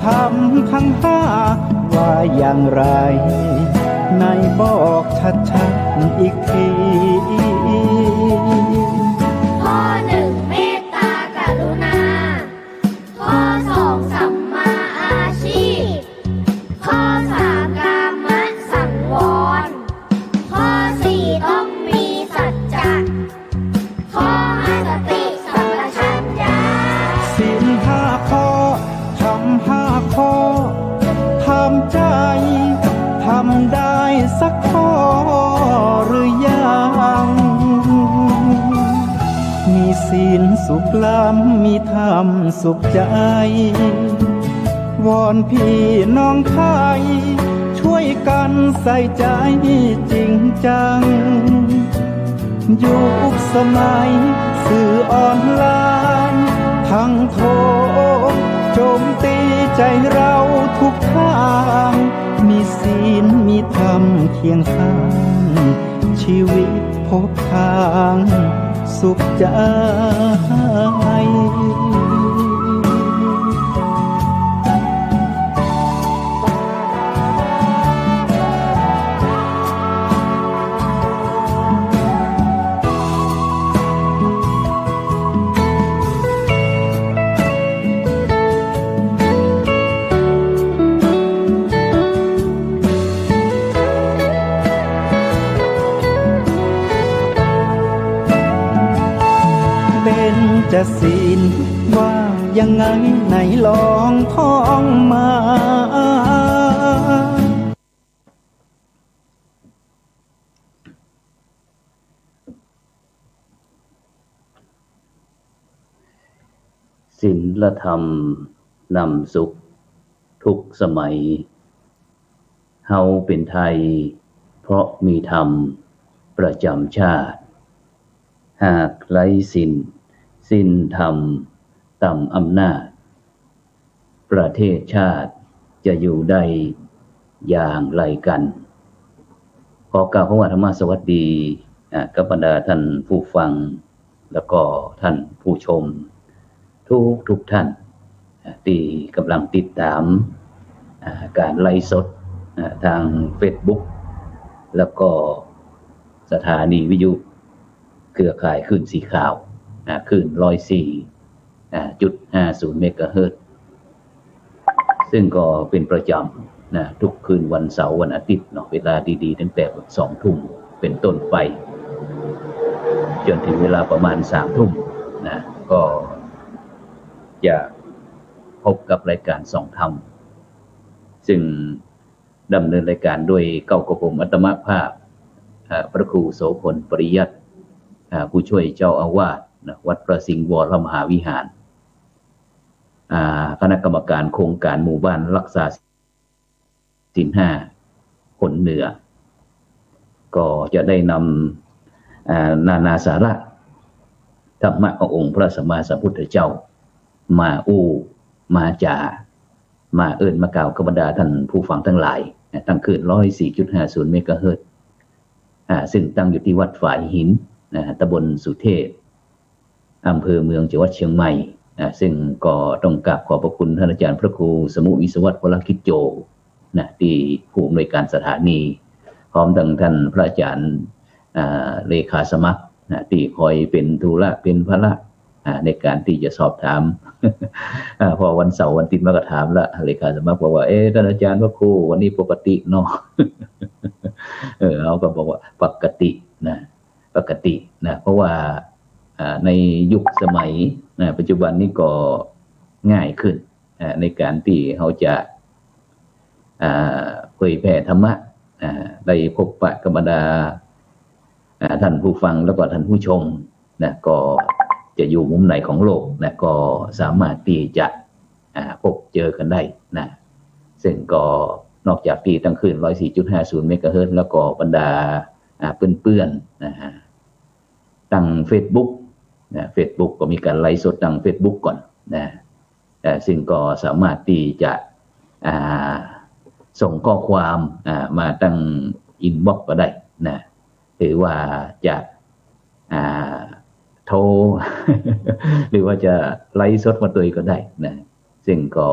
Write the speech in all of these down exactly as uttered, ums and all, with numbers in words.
ธรรมทั้งห้าว่าอย่างไร ไหนบอกชัดๆ อีกที ข้อหนึ่ง เมตตากรุณา ข้อสอง สัมมาอาชีพ ข้อสาม กามสังวร ข้อสี่ ต้องมีสัจจะ ข้อห้า สติสัมปชัญญะ ศีลห้าข้อ ธรรมห้าข้อ ถามใจ ทำได้สักข้อหรือยัง มีศีลสุขล้ำ มีธรรมสุขใจ วอนพี่น้องไทย ช่วยกันใส่ใจจริงจัง ยุคสมัยสื่อออนไลน์ ทั้งโทรโจมตีใจเราทุกทาง มีศีลมีธรรมเคียงข้าง ชีวิตพบทางสุขใจ เบญจศีลว่ายังไง ไหนลองท่องมา ศีลธรรมนำสุขทุกสมัย เฮาเป๋นไทยเพราะมีธรรมประจ๋ำชาติ หากไร้ศีลสิ้นธรรมต่ำอำนาจ ประเทศชาติจะอยู่ได้อย่างไรกั๋น ขอกล่าวคำว่าธรรมสวัสดี อ่า กับบรรดาท่านผู้ฟัง แล้วก็ท่านผู้ชมทุกๆ ท่าน อ่า ตี้ก่ำลังติดต๋าม อ่า ก๋านไลฟ์สด อ่า ตางเฟซบุ๊ก แล้วก็สถานีวิทยุเครือข่ายคลื่นสีขาว อ่า คลื่นร้อยสี่ อ่า จุดห้าศูนย์เมกะเฮิรตซ์ ซึ่งก็เป๋นประจ๋ำนะ ทุกคืนวันเสาร์วันอาทิตย์เนาะ เวลาดีๆ ตั้งแต่สองทุ่มเป๋นต้นไป จ๋นเถิงเวลาประมาณสามทุ่มนะ ก็จะพบกับรายก๋านส่องธรรม ซึ่งดำเนินรายก๋านโดยเก้ากระผมอาตมาภาพ อ่า พระครูโสภณ ปริยัติ อ่า ผู้ช่วยเจ้าอาวาสนะ วัดพระสิงห์วรมหาวิหาร อ่า คณะกรรมการโครงก๋านหมู่บ้านรักษาศีลห้าหนเหนือ ก็จะได้นำ อ่า นานาสาระธรรมะขององค์พระสัมมาสัมพุทธเจ้า มาอู้ มาจ๋า มาเอิ้นมากล่าวกับบรรดาท่านผู้ฟังตังหลายนะ ตางคลื่นร้อยสี่จุดห้าศูนย์เมกะเฮิรตซ์ อ่า ซึ่งตั้งอยู่ตี้วัดฝายหินนะ ตำบลสุเทพ อำเภอเมือง จังหวัดเชียงใหม่ อ่า ซึ่งก็ต้องกราบขอบพระคุณท่านอาจารย์พระครูสมุห์ วิศวัฒน์ วรกิจโจ นะ ตี้ผู้อำนวยการสถานี พร้อมตังท่านพระอาจารย์ อ่า เลขาสมัคร นะ ตี้คอยเป๋นธุระเป๋นภาระ อ่า ในก๋านตี้จะสอบถาม อ่า พอวันเสาร์วันอาทิตย์มาก็ถามละ เลขาสมัครบอกว่า เอ๊ะ ท่านอาจารย์พระครู วันนี้ปกติเนาะ เออ เฮาก็บอกว่าปกตินะ ปกตินะ เพราะว่า อ่า ในยุคสมัยนะ ปัจจุบันนี้ก็ง่ายขึ้น อ่า ในก๋านตี้เฮาจะ อ่า เผยแผ่ธรรมะ อ่า ได้พบปะกับบรรดา อ่า ท่านผู้ฟังแล้วก็ท่านผู้ชมนะ ก็จะอยู่มุมไหนของโลกนะ ก็สามารถตี้จะ อ่า พบเจอกั๋นได้นะ ซึ่งก็นอกจากตี้ตางคลื่นร้อยสี่จุดห้าศูนย์เมกะเฮิรตซ์ แล้วก็บรรดา อ่า เปื้อนๆ นะฮะ ตางเฟซบุ๊กนะ เฟซบุ๊กก็มีก๋านไลฟ์สดตางเฟซบุ๊กก่อนนะ เอ่อ ซึ่งก็สามารถตี้จะ อ่า ส่งข้อความ อ่า มาตางอินบ็อกซ์ก็ได้นะ หรือว่าจะ อ่า โทร หรือว่าจะไลฟ์สดมาตวยก็ได้นะ ซึ่งก็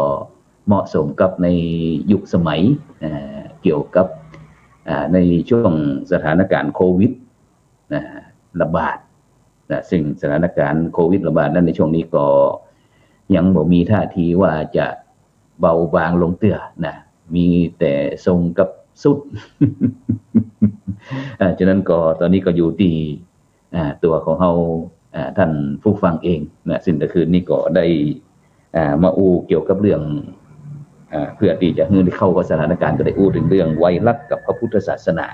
เหมาะสมกับในยุคสมัย อ่า เกี่ยวกับ อ่า ในช่วงสถานการณ์โควิด นะ ระบาด นะ ซึ่งสถานการณ์โควิดระบาดนั้นในช่วงนี้ก็ยังบ่มีท่าทีว่าจะเบาบางลงเตื้อนะ มีแต่ทรงกับสุด อ่า ฉะนั้นก็ตอนนี้ก็อยู่ตี้ อ่า ตั๋วของเฮา อ่า ท่านผู้ฟังเองนะ ซึ่งตะคืนนี้ก็ได้ อ่า มาอู้เกี่ยวกับเรื่อง อ่า เพื่อตี้จะหื้อได้เข้ากับสถานการณ์ ก็ได้อู้เถิงเรื่องไวรัสกับพระพุทธศาสนา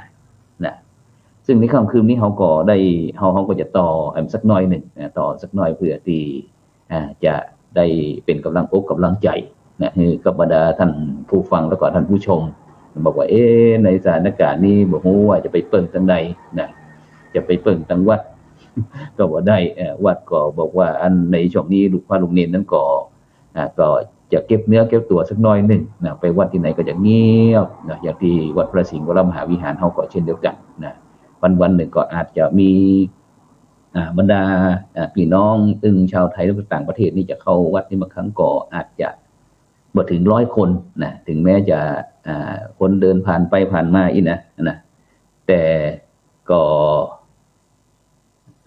นะ ซึ่งในค่ำคืนนี้เฮาก็ได้ เฮา เฮาก็จะต่อ เอิ่ม สักหน้อยหนึ่งนะ ต่อสักหน้อยเพื่อตี้ อ่า จะได้เป๋นก๋ำลังอกก๋ำลังใจ๋นะ หื้อกับบรรดาท่านผู้ฟังแล้วก็ท่านผู้ชม บอกว่า เอ๊ะ ในสถานการณ์นี้บ่ฮู้ว่าจะไปเปิ้งตังใดนะ จะไปเปิ้งตังวัด ก็บ่ได้ เอ่อ วัดก็บอกว่าอันในช่วงนี้ลูกพระลูกเณรนั้นก็ อ่า ก็จะเก็บเนื้อเก็บตั๋วสักหน้อยหนึ่งนะ ไปวัดตี้ไหนก็จะเงียบนะ อย่างตี้วัดพระสิงห์วรมหาวิหารเฮาก็เช่นเดียวกั๋นนะ วันๆ นึ่งก็อาจจะมี อ่า บรรดา อ่า ปี้น้องตึงชาวไทยแล้วก็ต่างประเทศนี่จะเข้าวัดนี่บางครั้งก็อาจจะบ่เถิงร้อยคนนะ เถิงแม้จะ อ่า คนเดินผ่านไปผ่านมาอี้นะ นะ แต่ก็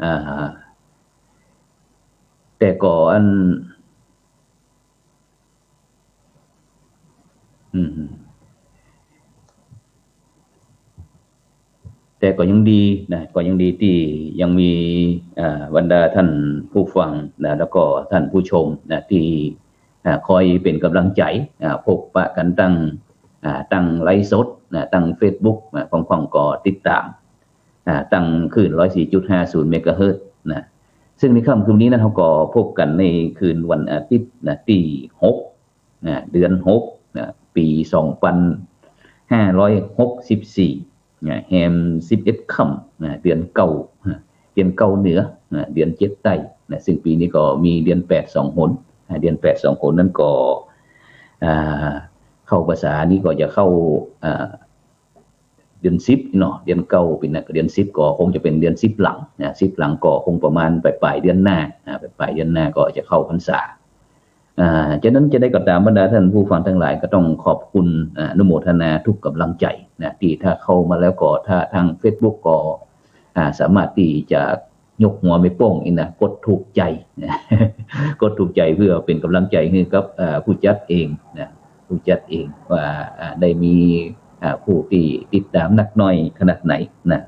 อ่า แต่ก็อัน อืม แต่ก็ยังดีนะ ก็ยังดีตี้ยังมี อ่า บรรดาท่านผู้ฟังนะ แล้วก็ท่านผู้ชมนะ ตี้ อ่า คอยเป๋นก๋ำลังใจ๋ อ่า พบปะกั๋นตัง อ่า ตังไลฟ์สดนะ ตังเฟซบุ๊กนะ พ่องๆ ก็ติดต๋าม อ่า ตังคลื่น ร้อยสี่จุดห้าศูนย์ เมกะเฮิรตซ์นะ ซึ่งในค่ำคืนนี้นะ เฮาก็พบกั๋นในคืนวันอาทิตย์นะ ตี้หก นะ เดือนหกนะ ปี๋สองปันห้าร้อยหกสิบสี่นะ แฮมสิบเอ็ดค่ำนะ เดือนเก้านะ เดือนเก้าเหนือนะ เดือนเจ็ดใต้นะ ซึ่งปี๋นี้ก็มีเดือนแปดสองหนนะ เดือนแปดสองหนนั้นก็ อ่า เข้าภาษานี้ก็จะเข้า อ่า เดือนสิบเนาะ เดือนเก้าปี๋นั้นก็เดือนสิบก็คงจะเป๋นเดือนสิบหลังนะ สิบหลังก็คงประมาณป๋ายๆ เดือนหน้านะ ป๋ายๆ เดือนหน้าก็จะเข้าพรรษา อ่า ฉะนั้นจะใดก็ต๋ามบรรดาท่านผู้ฟังตังหลายก็ต้องขอบคุณ อ่า อนุโมทนาทุกก๋ำลังใจ๋นะ ตี้ถ้าเข้ามาแล้วก็ถ้าทางเฟซบุ๊กก็ อ่า สามารถตี้จะ ยกหัวแม่โป้งอี้นะ กดถูกใจ๋ กดถูกใจ๋เพื่อเป๋นก๋ำลังใจ๋หื้อกับ เอ่อ ผู้จัดเองนะ ผู้จัดเองว่า อ่า ได้มี อ่า ผู้ตี้ติดต๋ามนักน้อยขนาดไหนนะ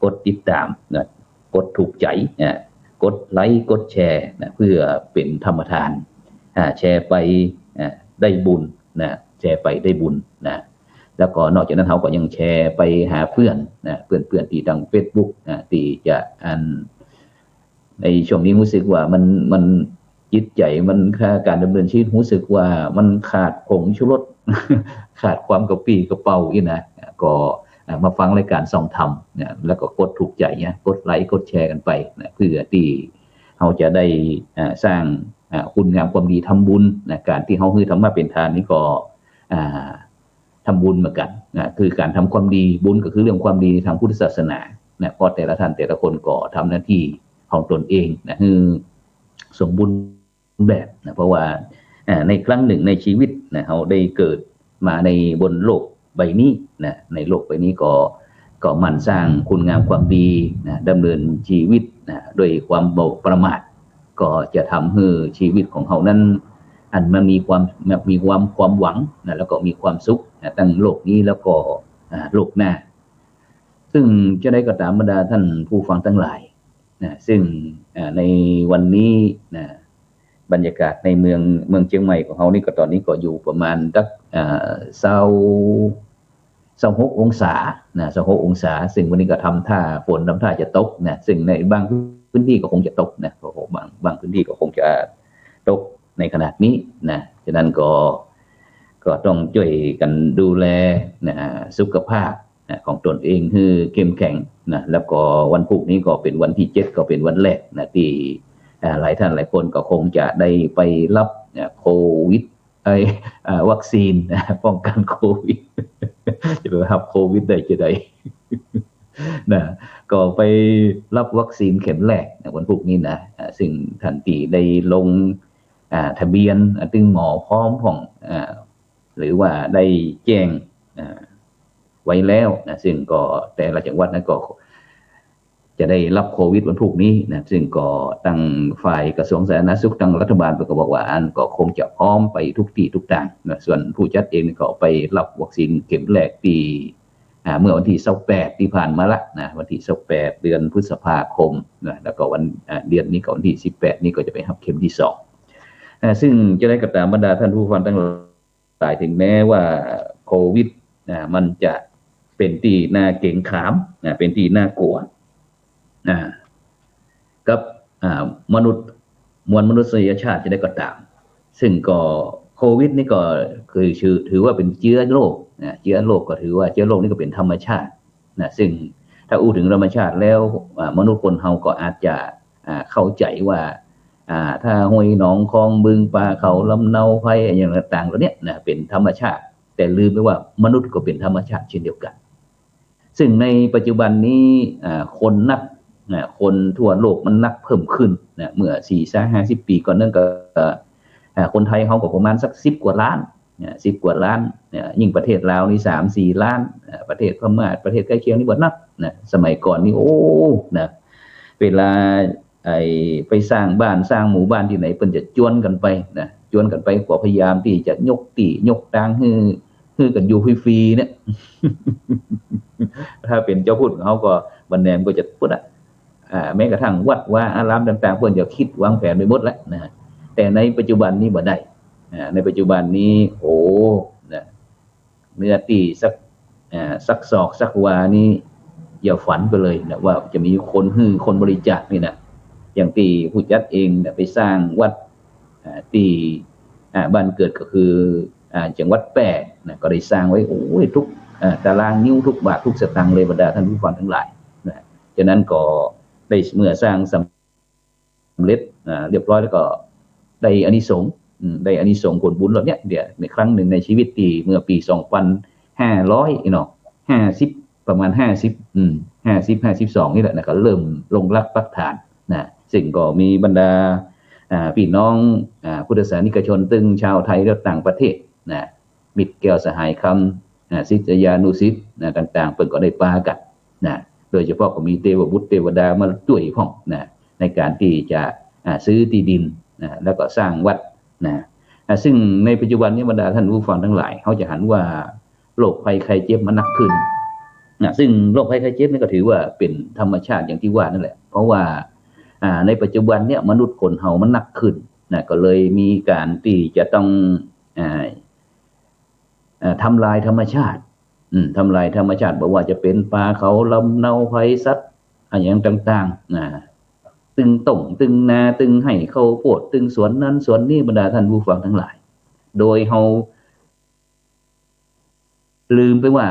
กดติดต๋ามนะ กดถูกใจ๋ อ่า กดไลก์ กดแชร์นะ เพื่อเป๋นธรรมทาน อ่า แชร์ไป อ่า ได้บุญนะ แชร์ไปได้บุญนะ แล้วก็นอกจากนั้นเฮาก็ยังแชร์ไปหาเปื้อนนะ เปื้อนๆ ตี้ตังเฟซบุ๊กนะ ตี้จะอัน ในช่วงนี้ฮู้สึกว่ามัน มันจิตใจ๋มัน ก๋านดำเนินชีวิตฮู้สึกว่ามันขาดผงชูรส ขาดความกระปรี้กระเปร่าอี้นะ ก็ อ่า มาฟังรายก๋านส่องธรรมนะ แล้วก็กดถูกใจ๋นะ กดไลก์ กดแชร์กั๋นไปนะ เพื่อตี้เฮาจะได้ อ่า สร้าง อ่า คุณงามความดี ทำบุญนะ ก๋านตี้เฮาหื้อธรรมะเป๋นทานนี่ก็ อ่า ทำบุญเหมือนกั๋นนะ คือก๋านทำความดี บุญก็คือเรื่องความดีตางพุทธศาสนานะ เพราะแต่ละท่านแต่ละคนก็ทำหน้าตี้ของตนเองนะ หื้อสมบูรณ์แบบนะ เพราะว่า อ่า ในครั้งหนึ่งในชีวิตนะ เฮาได้เกิดมาในบนโลกใบนี้นะ ในโลกใบนี้ก็ ก็หมั่นสร้างคุณงามความดีนะ ดำเนินชีวิตนะ ด้วยความบ่ประมาท ก็จะทำหื้อชีวิตของเฮานั้น อันมันมีความ มีความ ความหวังนะ แล้วก็มีความสุขนะ ตังโลกนี้แล้วก็ อ่า โลกหน้า ซึ่งจะใดก็ต๋ามบรรดาท่านผู้ฟังตังหลายนะ ซึ่ง อ่า ในวันนี้นะ บรรยากาศในเมือง เมืองเจียงใหม่ของเฮานี่ก็ตอนนี้ก็อยู่ประมาณสัก อ่า ซาว ซาวหกองศานะ ซาวหกองศา ซึ่งวันนี้ก็ทำท่าฝนทำท่าจะตกนะ ซึ่งในบางพื้นที่ก็คงจะตกนะ ก็คงบาง บางพื้นที่ก็คงจะตกในขณะนี้นะ ฉะนั้นก็ ก็ต้องจ้วยกั๋นดูแลนะ สุขภาพนะ ของตนเองหื้อเข้มแข็งนะ แล้วก็วันพูกนี้ก็เป๋นวันตี้เจ็ด ก็เป๋นวันแรกนะ ตี้ อ่า หลายท่านหลายคนก็คงจะได้ไปฮับ อ่า โควิด ไอ้ อ่า วัคซีนนะ ป้องกั๋นโควิด จะไปฮับโควิดได้จะใด นะ ก็ไปฮับวัคซีนเข็มแรกนะ วันพูกนี้นะ อ่า ซึ่งท่านตี้ได้ลง อ่า ทะเบียน อ่า ตึงหมอพร้อมพ่อง อ่า หรือว่าได้แจ้ง อ่า ไว้แล้วนะ ซึ่งก็แต่ละจังหวัดนั้นก็จะได้ฮับโควิดวันพูกนี้นะ ซึ่งก็ตังฝ่ายกระทรวงสาธารณสุข ตังรัฐบาลก็บอกว่าอันก็คงจะพร้อมไปกู้ตี้กู้ตางนะ ส่วนผู้จัดเองนี่ก็ไปฮับวัคซีนเข็มแรกตี้ อ่า เมื่อวันตี้ซาวแปดตี้ผ่านมาละนะ วันตี้ซาวแปดเดือนพฤษภาคมนะ แล้วก็วัน อ่า เดือนนี้ก็วันตี้สิบแปดนี้ก็จะไปฮับเข็มตี้สอง อ่า ซึ่งจะได้ก็ต๋ามบรรดาท่านผู้ฟังตังหลาย หลาย ถึงแม้ว่าโควิดนะ มันจะเป๋นตี้น่าเก๋งขามนะ เป๋นตี้น่ากลัวนะ กับ อ่า มนุษย์ มวลมนุษยชาติจะได้ก็ต๋าม ซึ่งก็โควิดนี่ก็คือถือ ถือว่าเป๋นเจื๊อโรคนะ เจื๊อโรคก็ถือว่าเจื๊อโรคนี่ก็เป๋นธรรมชาตินะ ซึ่งถ้าอู้ถึงธรรมชาติแล้ว อ่า มนุษย์คนเฮาก็อาจจะ อ่า เข้าใจ๋ว่า อ่า ถ้าห้วยหนองคลองบึง ป่าเขาลำเนาไพรอะหยังต่างๆ เหล่าเนี้ยนะ เป๋นธรรมชาติ แต่ลืมไปว่ามนุษย์ก็เป๋นธรรมชาติเช่นเดียวกั๋น ซึ่งในปัจจุบันนี้ อ่า คนนัก อ่า คนทั่วโลกมันนักเพิ่มขึ้นนะ เมื่อสี่สิบห้าสิบปี๋ก่อนนั้นก็ อ่า คนไทยเฮาก็ประมาณสักสิบกว่าล้านนะ สิบกว่าล้านนะ ยิ่งประเทศลาวนี่สามสี่ล้าน อ่า ประเทศพม่า ประเทศใกล้เคียงนี่บ่นักนะ สมัยก่อนนี่ โอ้ นะ เวลา ไอ้ ไปสร้างบ้านสร้างหมู่บ้านตี้ไหน เปิ้นจะจวนกั๋นไปนะ จวนกั๋นไป ก็พยายามตี้จะยกตี้ยกตางหื้อ หื้อกั๋นอยู่ฟรีๆ เนี่ย ถ้าเป๋นจาวพุทธเฮาก็บ่าแหนมก็จะปุ้นอะ อ่า แม้กระทั่งวัดวาอารามต่างๆ เปิ้นจะคิดวางแผนไปหมดแล้วนะ แต่ในปัจจุบันนี้บ่ได้ อ่า ในปัจจุบันนี้ โอ้ นะ เนื้อตี้สัก อ่า สักศอกสักวานี่อย่าฝันไปเลยนะ ว่าจะมีคนหื้อคนบริจาคนี่นะ อย่างตี้ผู้จัดเองนะ ไปสร้างวัด อ่า ตี้ อ่า บ้านเกิดก็คือ อ่า จังหวัดแป้นะ ก็ได้สร้างไว้ โอ้ย กู้ อ่า ตารางนิ้ว กู้บาทกู้สตางค์เลย บรรดาท่านผู้ฟังตังหลายนะ ฉะนั้นก็ได้ เมื่อสร้างสำเร็จ อ่า เรียบร้อยแล้วก็ได้อานิสงส์ อืม ได้อานิสงส์ผลบุญเหล่าเนี้ย เดี๋ยวในครั้งหนึ่งในชีวิตตี้เมื่อปี๋สองปันห้าร้อยเนาะ ห้าสิบ ประมาณห้าสิบ อืม ห้าสิบ ห้าสิบสองนี่แหละนะ ก็เริ่มลงหลักปักฐานนะ ซึ่งก็มีบรรดา อ่า ปี้น้อง อ่า พุทธศาสนิกชน ตึงชาวไทยและต่างประเทศนะ มิตรแก้วสหายคำ อ่า ศิษยานุศิษย์นะ ต่างๆ เปิ้นก็ได้ปากั๋นนะ โดยเฉพาะก็มีเตวบุตรเตวดามาจ้วยพ่องนะ ในก๋านตี้จะ อ่า ซื้อตี้ดินนะ แล้วก็สร้างวัดนะ อ่า ซึ่งในปัจจุบันนี้บรรดาท่านผู้ฟังตังหลาย เฮาจะหันว่าโรคภัยไข้เจ็บมันนักขึ้นนะ ซึ่งโรคภัยไข้เจ็บนี่ก็ถือว่าเป๋นธรรมชาติอย่างตี้ว่านั่นแหละ เพราะว่า อ่า ในปัจจุบันเนี่ยมนุษย์คนเฮามันนักขึ้นนะ ก็เลยมีก๋านตี้จะต้อง อ่า เอ่อ ทำลายธรรมชาติ อืม ทำลายธรรมชาติ บ่ว่าจะเป๋นป่าเขาลำเนาไพร สัตว์อะหยังต่างๆ นะ ตึงต้ง ตึงนา ตึงไฮ่ข้าวโพด ตึงสวนนั้นสวนนี้ บรรดาท่านผู้ฟังตังหลาย โดยเฮาลืมไปว่า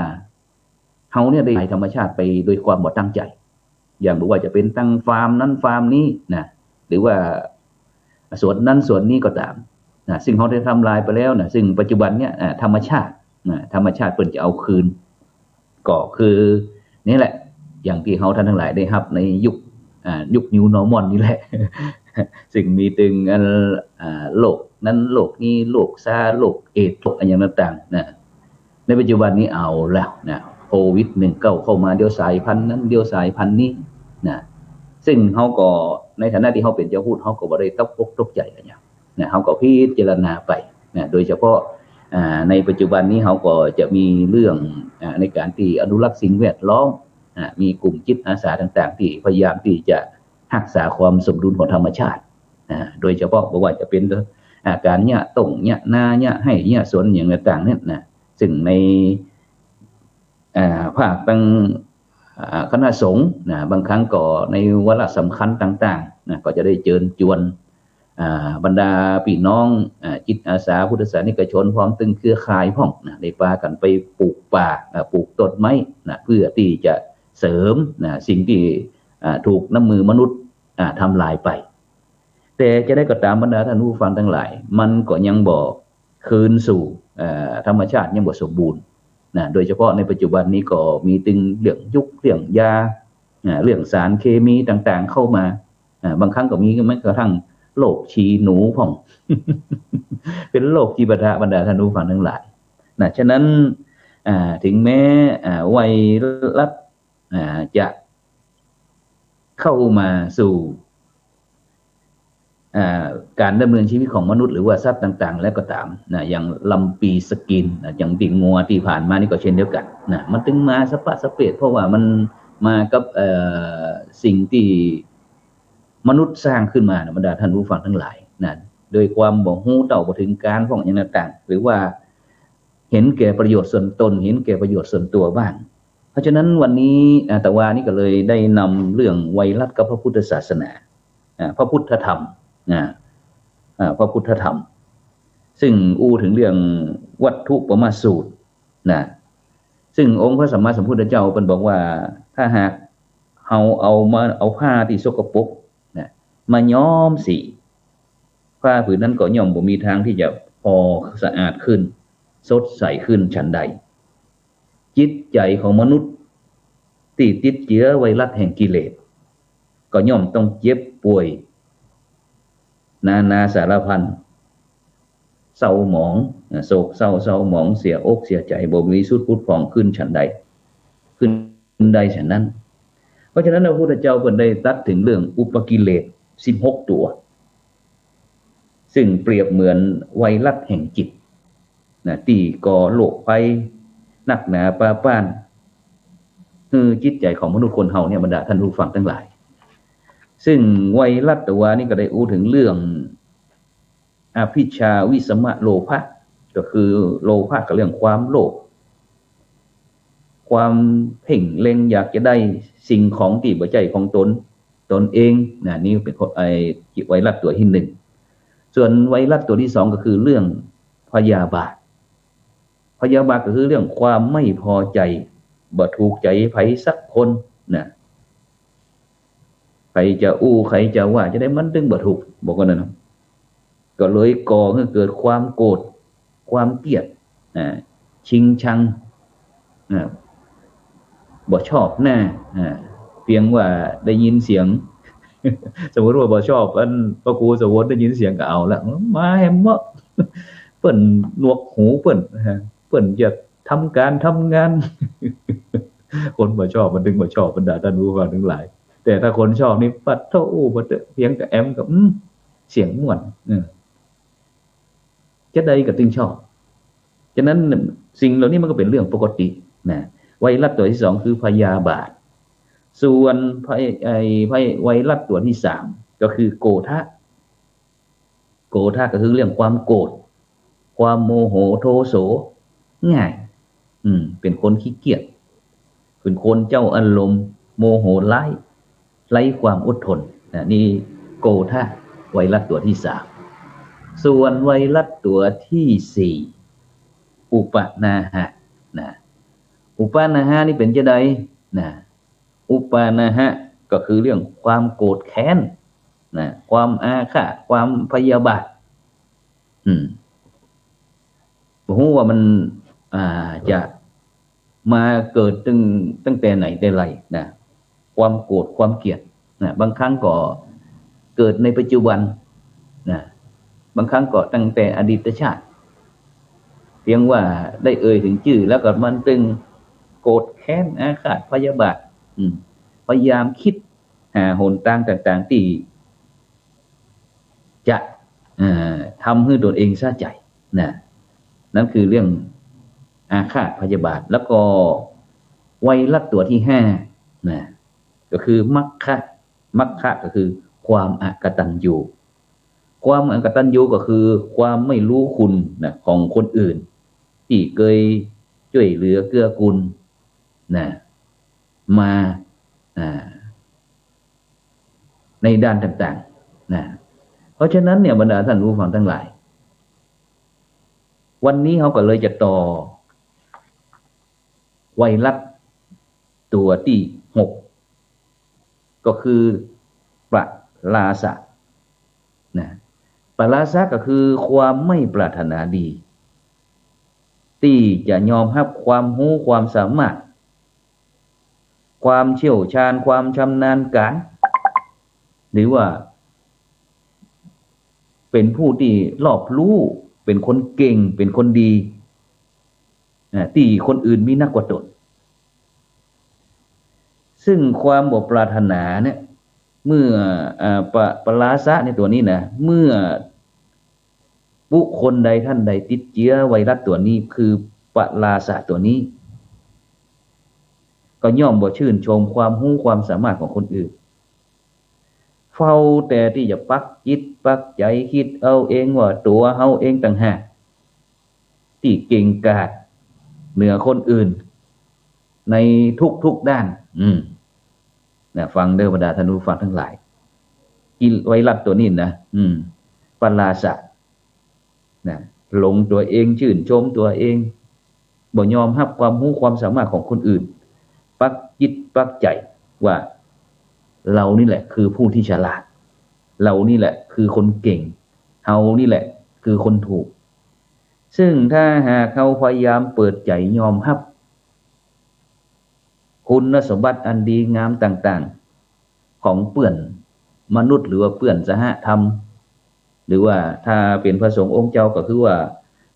เฮาเนี่ยได้ทำลายธรรมชาติไปโดยความบ่ตั้งใจ๋ อย่างบ่ว่าจะเป๋นตั้งฟาร์มนั้นฟาร์มนี้นะ หรือว่าสวนนั้นสวนนี้ก็ต๋ามนะ ซึ่งเฮาได้ทำลายไปแล้วนะ ซึ่งปัจจุบันเนี่ย อ่า ธรรมชาตินะ ธรรมชาติเปิ้นจะเอาคืน ก็คือนี่แหละ อย่างตี้เฮาท่านตังหลายได้ฮับในยุค อ่า ยุค New Normal นี่แหละ ซึ่งมีตึงอัน อ่า โรคนั้นโรคนี้ โรคซาร์ โรคเอดส์ โรคอะหยังต่างๆ นะ ในปัจจุบันนี้เอาแล้วนะ โควิดหนึ่งเก้าเข้ามา เดี๋ยวสายพันธุ์นั้น เดี๋ยวสายพันธุ์นี้นะ ซึ่งเฮาก็ในฐานะตี้เฮาเป๋นจาวพุทธ เฮาก็บ่ได้ตกอกตกใจ๋อะหยังนะ เฮาก็พิจารณาไปนะ โดยเฉพาะ อ่า ในปัจจุบันนี้เฮาก็จะมีเรื่อง อ่า ในก๋านตี้อนุรักษ์สิ่งแวดล้อม อ่า มีกลุ่มจิตอาสาต่างๆ ตี้พยายามตี้จะฮักษาความสมดุลของธรรมชาติ อ่า โดยเฉพาะบ่ว่าจะเป๋น อ่า ก๋านเยียะต้ง เยียะนา เยียะไฮ่ เยียะสวน อะหยังต่างๆ เนี่ยนะ ซึ่งใน อ่า ภาคตัง อ่า คณะสงฆ์นะ บางครั้งก็ในวาระสำคัญต่างๆ นะ ก็จะได้เจิญจวน อ่า บรรดาปี้น้อง อ่า จิตอาสาพุทธศาสนิกชน พร้อมตึงเครือข่ายพ่องนะ ได้ปากั๋นไปปลูกป่า อ่า ปลูกต้นไม้นะ เพื่อตี้จะเสริมนะ สิ่งตี้ อ่า ถูกน้ำมือมนุษย์ อ่า ทำลายไป แต่จะได้ก็ต๋ามบรรดาท่านผู้ฟังตังหลาย มันก็ยังบ่คืนสู่ เอ่อ ธรรมชาติยังบ่สมบูรณ์นะ โดยเฉพาะในปัจจุบันนี้ก็มีตึงเรื่องยุกเรื่องยา อ่า เรื่องสารเคมีต่างๆ เข้ามา อ่า บางครั้งก็มีแม้กระทั่งโรคฉี่หนูพ่อง เป๋นโรคจิปาถะบรรดาท่านผู้ฟังตังหลาย นะ ฉะนั้น อ่า ถึงแม้ อ่า ไวรัส อ่า จะเข้ามาสู่ อ่า ก๋านดำเนินชีวิตของมนุษย์หรือว่าสัตว์ต่างๆ แล้วก็ต๋ามนะ อย่างลำปีสกินนะ อย่างตี้งัวตี้ผ่านมานี่ก็เช่นเดียวกั๋นนะ มันตึงมาสะปะสะเปะ เพราะว่ามันมากับ เอ่อ สิ่งตี้มนุษย์สร้างขึ้นมานะ บรรดาท่านผู้ฟังตังหลายนะ โดยความบ่ฮู้เต้าบ่เถิงก๋าน พวกอย่างต่างๆ หรือว่าเห็นแก่ประโยชน์ส่วนตน เห็นแก่ประโยชน์ส่วนตั๋วบ้าง เพราะฉะนั้นวันนี้ อาตมานี่ก็เลยได้นำเรื่องไวรัสกับพระพุทธศาสนา อ่า พระพุทธธรรม นะ อ่า พระพุทธธรรม ซึ่งอู้เถิงเรื่องวัตถุปมาสูตรนะ ซึ่งองค์พระสัมมาสัมพุทธเจ้าเปิ้นบอกว่า ถ้าหากเฮาเอามา เอาผ้าตี้สกปรกนะ มาย้อมสี ผ้าผืนนั้นก็ย่อมบ่มีตางตี้จะผ่อสะอาดขึ้น สดใสขึ้นฉันใด จิตใจ๋ของมนุษย์ตี้ติดเจื้อไวรัสแห่งกิเลส ก็ย่อมต้องเจ็บป่วย นานาสารพัน เศร้าหมอง โศกเศร้าเศร้าหมอง เสียอกเสียใจ๋ บ่บริสุทธิ์ผุดผ่องขึ้นฉันใด ขึ้นได้ฉันนั้น เพราะฉะนั้นพระพุทธเจ้าเปิ้นได้ตรัสเถิงเรื่องอุปกิเลสสิบหกตั๋ว ซึ่งเปรียบเหมือนไวรัสแห่งจิตนะ ตี้ก่อโรคภัยนักหนาปาป้าน คือจิตใจ๋ของมนุษย์คนเฮาเนี่ย บรรดาท่านผู้ฟังตังหลาย ซึ่งไวรัสตั๋วนี้ก็ได้อู้เถิงเรื่อง อภิชฌาวิสมะโลภะ ก็คือโลภะก็เรื่องความโลภ ความเพ่งเล็งอยากจะได้สิ่งของตี้บ่ใจ้ของตน ตนเองนะ นี่เป๋นไอ้ไวรัสตั๋วตี้หนึ่ง ส่วนไวรัสตั๋วตี้สองก็คือเรื่องพยาบาท พยาบาทก็คือเรื่องความไม่พอใจ๋ บ่ถูกใจ๋ใผสักคนนะ ใผจะอู้ ใผจะว่าจะใด มันตึงบ่ถูก บอกว่านั้นนะ ก็เลยก่อหื้อเกิดความโกรธ ความเกลียด อ่า ชิงชัง อ่า บ่ชอบหน้า อ่า เพียงว่าได้ยินเสียง สมมุติว่าบ่ชอบอันพระครูสวด ได้ยินเสียงก็เอาละ มาแหมเมาะ เปิ้นหนวกหูเปิ้น เปิ้นจะทำก๋านทำงาน คนบ่ชอบมันตึงบ่ชอบ บรรดาท่านผู้ฟังตังหลาย แต่ถ้าคนชอบนี่ ปัดโธ่ อู้ บ่เต๊อะ เพียงกะแอมก็ อืม เสียงม่วน เออ จะใดก็ตึงชอบ ฉะนั้นสิ่งเหล่านี้มันก็เป๋นเรื่องปกตินะ ไวรัสตั๋วตี้สองคือพยาบาท ส่วนไพ- ไอ้ไพ- ไวรัสตั๋วตี้สามก็คือโกธะ โกธะก็คือเรื่องความโกรธ ความโมโหโทโสง่าย อืม เป๋นคนขี้เกียจ เป๋นคนเจ้าอารมณ์ โมโหร้าย ไร้ความอดทนนะ นี่โกธะไวรัสตั๋วตี้สาม ส่วนไวรัสตั๋วตี้สี่ อุปนาหะนะ อุปนาหะนี่เป๋นจะใดนะ อุปนาหะก็คือเรื่องความโกรธแค้นนะ ความอาฆาต ความพยาบาท อืม บ่ฮู้ว่ามัน อ่า จะมาเกิดตึง ตั้งแต่ไหนแต่ไรนะ ความโกรธ ความเกลียดนะ บางครั้งก็เกิดในปัจจุบันนะ บางครั้งก็ตั้งแต่อดีตชาติ เพียงว่าได้เอ่ยเถิงจื้อแล้วก็มันตึงโกรธแค้น อาฆาตพยาบาท อืม พยายามคิดหาหนตางต่างๆ ตี้จะ เอ่อ ทำหื้อตนเองสะใจ๋นะ นั่นคือเรื่องอาฆาตพยาบาท แล้วก็ไวรัสตั๋วตี้ห้านะ ก็คือมัคคะ มัคคะก็คือความอกตัญญู ความอกตัญญูก็คือความไม่รู้คุณนะ ของคนอื่น ตี้เกยจ้วยเหลือเกื้อกูลนะ มา อ่า ในด้านต่างๆ นะ เพราะฉะนั้นเนี่ย บรรดาท่านผู้ฟังตังหลาย วันนี้เฮาก็เลยจะต่อไวรัสตั๋วตี้หก ก็คือปลาราสะนะ ปลาราสะก็คือความไม่ปรารถนาดี ตี้จะยอมฮับความฮู้ความสามารถ ความเชี่ยวชาญ ความชำนาญก๋าน หรือว่าเป๋นผู้ตี้รอบรู้ เป๋นคนเก่ง เป๋นคนดี นะ ตี้คนอื่นมีนักกว่าตน ซึ่งความบ่ปรารถนาเนี่ย เมื่อ อ่า ปะ ปลาสะในตัวนี้นะ เมื่อบุคคลใดท่านใดติดเจื้อไวรัสตัวนี้ คือปลาสะตัวนี้ ก็ย่อมบ่ชื่นชมความฮู้ความสามารถของคนอื่น เฝ้าแต่ตี้จะปักจิตปักใจ๋กึ๊ดเอาเองว่าตั๋วเฮาเองต่างหาก ตี้เก่งกาจเหนือคนอื่น ในทุกๆ ด้าน อืม นะ ฟังเด้อบรรดาท่านผู้ฟังทั้งหลาย กิเลสไวรัสตัวนี้นะ อืม ปลาสะ นะ หลงตั๋วเอง ชื่นชมตั๋วเอง บ่ยอมฮับความฮู้ความสามารถของคนอื่น ปักจิตปักใจ๋ว่า เฮานี่แหละคือผู้ที่ฉลาด เฮานี่แหละคือคนเก่ง เฮานี่แหละคือคนถูก ซึ่งถ้าหากเฮาพยายามเปิดใจ๋ยอมฮับคุณสมบัติอันดีงามต่างๆ ของเปื้อนมนุษย์ หรือว่าเปื้อนสหธรรม หรือว่าถ้าเป๋นพระสงฆ์องค์เจ้าก็คือว่า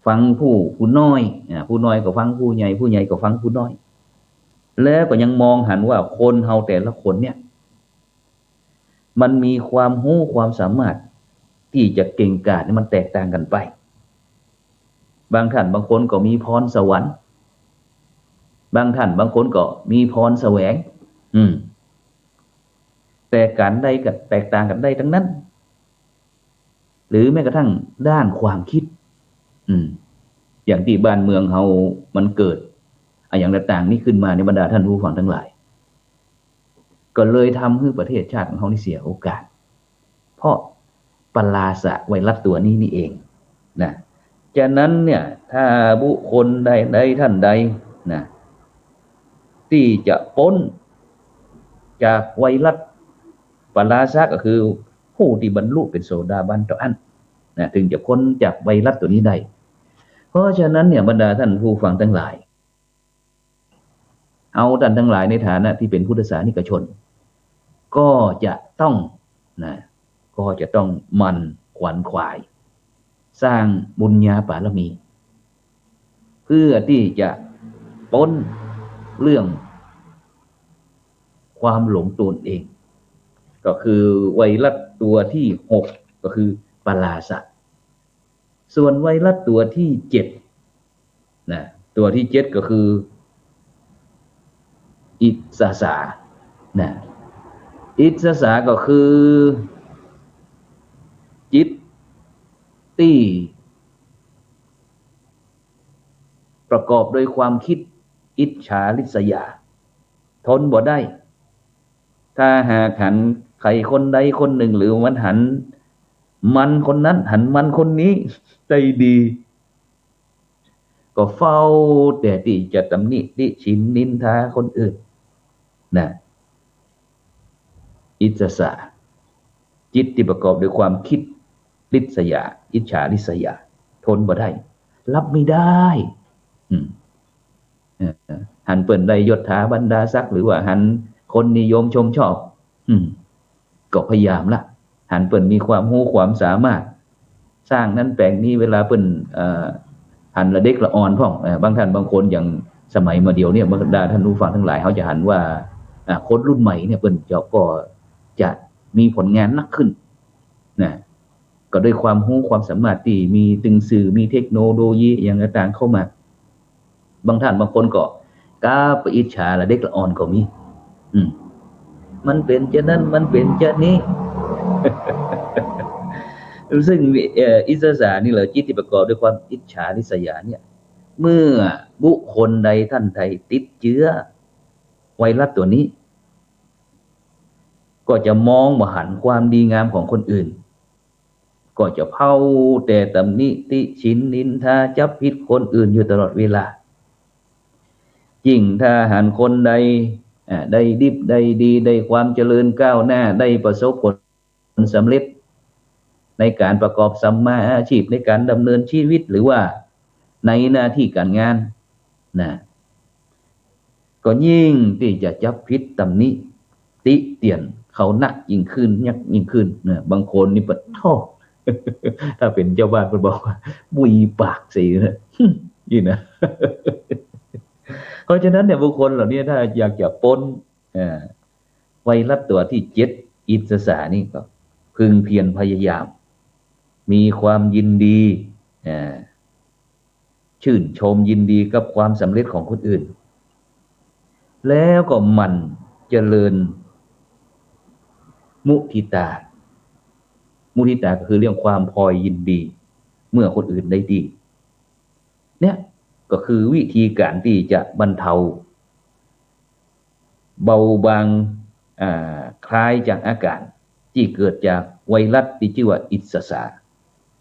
ฟังผู้ ผู้น้อย อ่า ผู้น้อยก็ฟังผู้ใหญ่ ผู้ใหญ่ก็ฟังผู้น้อย แล้วก็ยังมองหันว่าคนเฮาแต่ละคนเนี่ย มันมีความฮู้ความสามารถตี้จะเก่งกาจนี่มันแตกต่างกั๋นไป บางท่านบางคนก็มีพรสวรรค์ บางท่านบางคนก็มีพรแสวง อืม แต่ก๋านได้ก็แตกต่างกั๋นได้ตังนั้น หรือแม้กระทั่งด้านความกึ๊ด อืม อย่างตี้บ้านเมืองเฮามันเกิดอะหยังต่างๆ นี่ขึ้นมาในบรรดาท่านผู้ฟังทั้งหลาย ก็เลยทำหื้อประเทศชาติของเฮานี่เสียโอกาส เพราะปลาสะไวรัสตั๋วนี้นี่เองนะ ฉะนั้นเนี่ย ถ้าบุคคลใดๆ ท่านใดนะ ตี้จะป๊นจากไวรัสปลาสะ ก็คือผู้ตี้บรรลุเป๋นโสดาบันเต้าอั้นนะ เถิงจะป๊นจากไวรัสตั๋วนี้ได้ เพราะฉะนั้นเนี่ย บรรดาท่านผู้ฟังทั้งหลาย เฮาต้านตังหลายในฐานะตี้เป๋นพุทธศาสนิกชน ก็จะต้องนะ ก็จะต้องหมั่นขวนขวาย สร้างบุญญาบารมี เพื่อตี้จะป๊นเรื่องความหลงตั๋วเอง ก็คือไวรัสตั๋วตี้หก ก็คือปลาสะ ส่วนไวรัสตั๋วตี้เจ็ดนะ ตั๋วตี้เจ็ดก็คือ อิจฉาสะนะ อิจฉาสะก็คือ จิตตี้ประกอบโดยความกึ๊ดอิจฉาริษยา ทนบ่ได้ ถ้าหากหันใผคนใดคนนึ่ง หรือมันหันมันคนนั้น หันมันคนนี้ได้ดี ก็เฝ้าแต่ตี้จะตำหนิติฉินนินทาคนอื่นนะ อิจฉาสะ จิตตี้ประกอบโดยความกึ๊ดริษยา อิจฉาริษยา ทนบ่ได้ รับไม่ได้ อืม เออ หันเปิ้นได้ยศถาบรรดาศักดิ์ หรือว่าหันคนนิยมชมชอบ อืม ก็พยายามละ หันเปิ้นมีความฮู้ความสามารถ สร้างนั้นแป๋งนี้ เวลาเปิ้น เอ่อ หันละเด็กละอ่อนพ่อง เอ่อ บางท่านบางคนอย่างสมัยมาเดี๋ยวเนี่ย บรรดาท่านผู้ฟังทั้งหลาย เฮาจะหันว่า อ่า คนรุ่นใหม่เนี่ย เปิ้นจะ ก็จะมีผลงานนักขึ้นนะ ก็ด้วยความฮู้ความสามารถตี้มีตึงสื่อ มีเทคโนโลยีอะหยังต่างๆ เข้ามา บางท่านบางคนก็กล้าไปอิจฉาละเด็กละอ่อนก็มี อืม มันเป๋นจานั้น มันเป๋นจานี้ ซึ่ง เอ่อ อิจฉาสะนี่แหละ จิตตี้ประกอบด้วยความอิจฉาริษยาเนี่ย เมื่อบุคคลใดท่านใดติดเจื้อไวรัสตั๋วนี้ ก็จะมองบ่หันความดีงามของคนอื่น ก็จะเฝ้าแต่ตำหนิติฉินนินทา จับผิดคนอื่นอยู่ตลอดเวลา ยิ่งถ้าหันคนใด อ่า ได้ดิบได้ดี ได้ความเจริญก้าวหน้า ได้ประสบผลสำเร็จ ในก๋านประกอบสัมมาอาชีพ ในก๋านดำเนินชีวิต หรือว่าในหน้าตี้ก๋านงานนะ ก็ยิ่งตี้จะจับผิดตำหนิติเตียนเขานักยิ่งขึ้น นักยิ่งขึ้นนะ บางคนนี่ปะโธ่ ถ้าเป๋นจาวบ้านเปิ้นบอกว่า บุยปากเสียนะ นี่นะ ราะฉะนั้นเนี่ย บุคคลเหล่านี้ถ้าอยากจะป๊น เอ่อ ไวรัสตั๋วตี้เจ็ด อิจฉานี่ก็พึงเพียรพยายาม มีความยินดี เอ่อ ชื่นชมยินดีกับความสำเร็จของคนอื่น แล้วก็หมั่นเจริญมุทิตา มุทิตาก็คือเรื่องความพลอยยินดีเมื่อคนอื่นได้ดี เนี่ยก็คือวิธีการตี้จะบรรเทา เบาบาง อ่า คลายจากอาการตี้เกิดจากไวรัสตี้จื้อว่าอิจฉา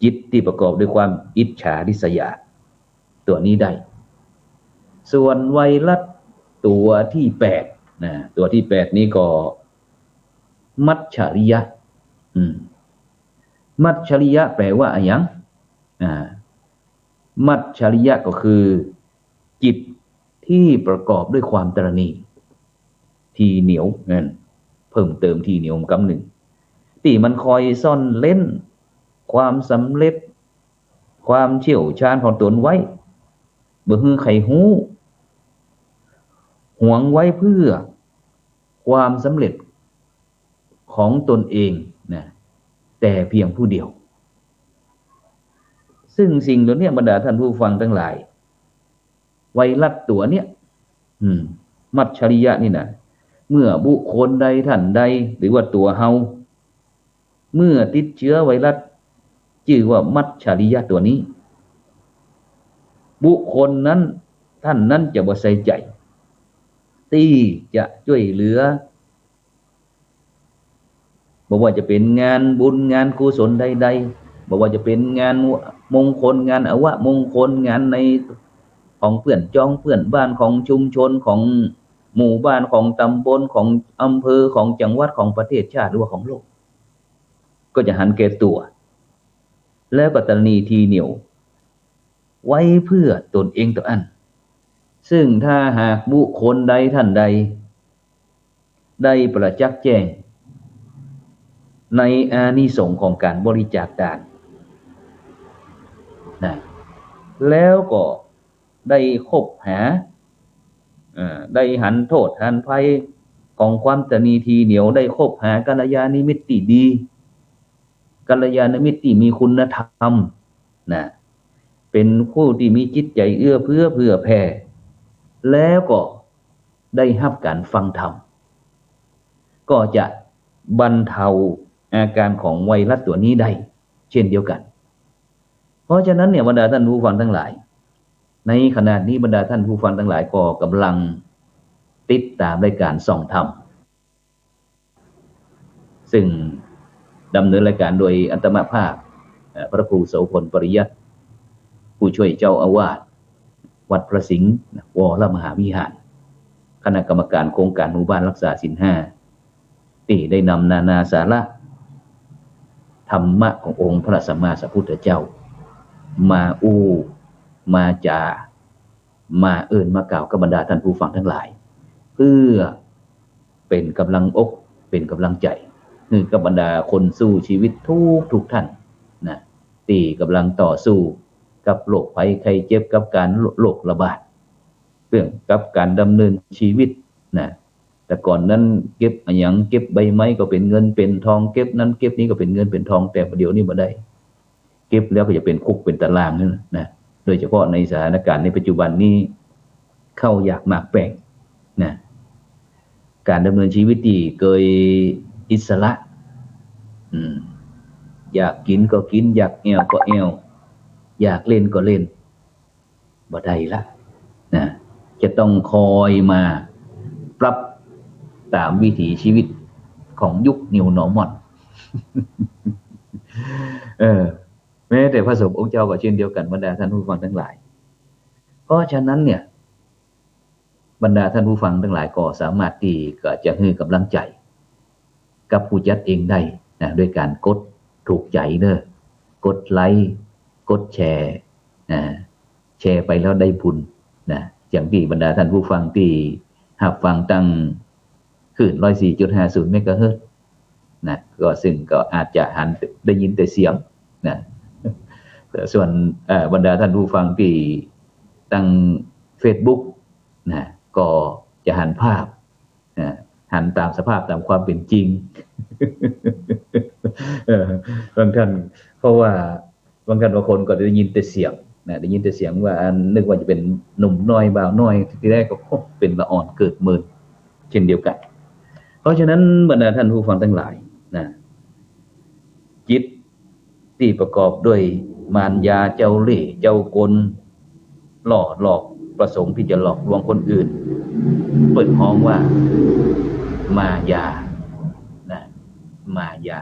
จิตตี้ประกอบด้วยความอิจฉาริษยา ตั๋วนี้ได้ ส่วนไวรัสตั๋วตี้แปดนะ ตั๋วตี้แปดนี้ก็มัจฉริยะ อืม มัจฉริยะแปลว่าอะหยัง อ่า มัจฉริยะก็คือจิตตี้ประกอบด้วยความตระหนี่ ถี่เหนี่ยว นั่น เพิ่มเติมถี่เหนี่ยวกำนึ่ง ตี้มันคอยซ่อนเร้นความสำเร็จ ความเชี่ยวชาญของตนไว้ บ่หื้อใผฮู้ หวงไว้เพื่อความสำเร็จของตนเองนะ แต่เพียงผู้เดียว ซึ่งสิ่งเหล่านี้ บรรดาท่านผู้ฟังทั้งหลาย ไวรัสตั๋วเนี้ย อืม มัจฉริยะนี่นะ เมื่อบุคคลใดท่านใด หรือว่าตั๋วเฮา เมื่อติดเจื้อไวรัสจื้อว่ามัจฉริยะตั๋วนี้ บุคคลนั้น ท่านนั้นจะบ่ใส่ใจ๋ ตี้จะจ้วยเหลือ บ่ว่าจะเป๋นงานบุญงานกุศลใดๆ บ่ว่าจะเป๋นงานมงคล งานอวมงคล งานในของเปื้อนจองเปื้อนบ้าน ของชุมชน ของหมู่บ้าน ของตำบล ของอำเภอ ของจังหวัด ของประเทศชาติ หรือว่าของโลก ก็จะหันแก่ตั๋ว แล้วก็ตระหนี่ถี่เหนี่ยว ไว้เพื่อตนเองเต้าอั้น ซึ่งถ้าหากบุคคลใดท่านใด ได้ประจักษ์แจ้ง ในอานิสงส์ของการบริจาคตานนะ แล้วก็ได้คบหา เอ่อ ได้หันโต้ษหันภัยของความตระหนี่ถี่เหนี่ยว ได้คบหากัลยาณมิตรตี้ดี กัลยาณมิตรตี้มีคุณธรรมนะ เป๋นผู้ตี้มีจิตใจ๋เอื้อเฟื้อเผื่อแผ่ แล้วก็ได้ฮับการฟังธรรม ก็จะบรรเทาอาการของไวรัสตั๋วนี้ได้เช่นเดียวกั๋น เพราะฉะนั้นเนี่ย บรรดาท่านผู้ฟังทั้งหลาย ในขณะนี้บรรดาท่านผู้ฟังทั้งหลายก็กำลังติดตามรายการส่องธรรม ซึ่งดำเนินรายการโดยอาตมาภาพ เอ่อ พระครูโสภณ ปริยัติ ผู้ช่วยเจ้าอาวาสวัดพระสิงห์วรมหาวิหาร คณะกรรมการโครงการหมู่บ้านรักษาศีลห้า ตี้ได้นำนานาสาระธรรมะขององค์พระสัมมาสัมพุทธเจ้า มาอู้ มาจ๋า มาเอิ้นมากล่าวกับบรรดาท่านผู้ฟังทั้งหลาย เพื่อเป๋นกำลังอก เป๋นกำลังใจ๋ หื้อกับบรรดาคนสู้ชีวิตทุกๆ ท่านนะ ตี้กำลังต่อสู้กับโรคภัยไข้เจ็บ กับการโรคระบาด เรื่องกับการดำเนินชีวิตนะ แต่ก่อนนั้นเก็บอะหยัง เก็บใบไม้ก็เป๋นเงินเป๋นทอง เก็บนั้นเก็บนี้ก็เป๋นเงินเป๋นทอง แต่เดี๋ยวนี้บ่ได้ เก็บแล้วก็จะเป๋นคุกเป๋นตารางนั่นนะ โดยเฉพาะในสถานการณ์ในปัจจุบันนี้ ข้าวยากหมากแพงนะ การดำเนินชีวิตตี้เกยอิสระ อืม อยากกิ๋นก็กิ๋น อยากแอ่วก็แอ่ว อยากเล่นก็เล่น บ่ได้ละนะ จะต้องคอยมาปรับต๋ามวิถีชีวิตของยุค New Normal เออ แม้แต่พระสงฆ์องค์เจ้าก็เช่นเดียวกั๋น บรรดาท่านผู้ฟังทั้งหลาย เพราะฉะนั้นเนี่ย บรรดาท่านผู้ฟังทั้งหลายก็สามารถตี้ก็จะหื้อกำลังใจ๋กับผู้จัดเองได้นะ ด้วยการกดถูกใจ๋เน้อ กดไลก์ กดแชร์นะ แชร์ไปแล้วได้บุญนะ อย่างตี้บรรดาท่านผู้ฟังตี้ฮับฟังตางคลื่นร้อยสี่จุดห้าศูนย์เมกะเฮิรตซ์นะ ก็ซึ่งก็อาจจะหันได้ยินแต่เสียงนะ ส่วน เอ่อ บรรดาท่านผู้ฟังตี้ตางเฟซบุ๊กนะ ก็จะหันภาพ นะ หันต๋ามสภาพต๋ามความเป๋นจริง เออ บางท่าน เพราะว่าบางท่านบางคนก็ได้ยินแต่เสียงนะ ได้ยินแต่เสียงว่าอันนึกว่าจะเป๋นหนุ่มน้อยบ่าวน้อย ทีแรกก็ โอ้ เป๋นละอ่อนเกิดเมิน เช่นเดียวกั๋น เพราะฉะนั้นบรรดาท่านผู้ฟังตังหลายนะ จิตตี้ประกอบด้วยมารยาเจ้าเล่ห์เจ้ากล ล่อหลอกประสงค์ตี้จะหลอกลวงคนอื่น เปิ้นฮ้องว่ามายานะ มายา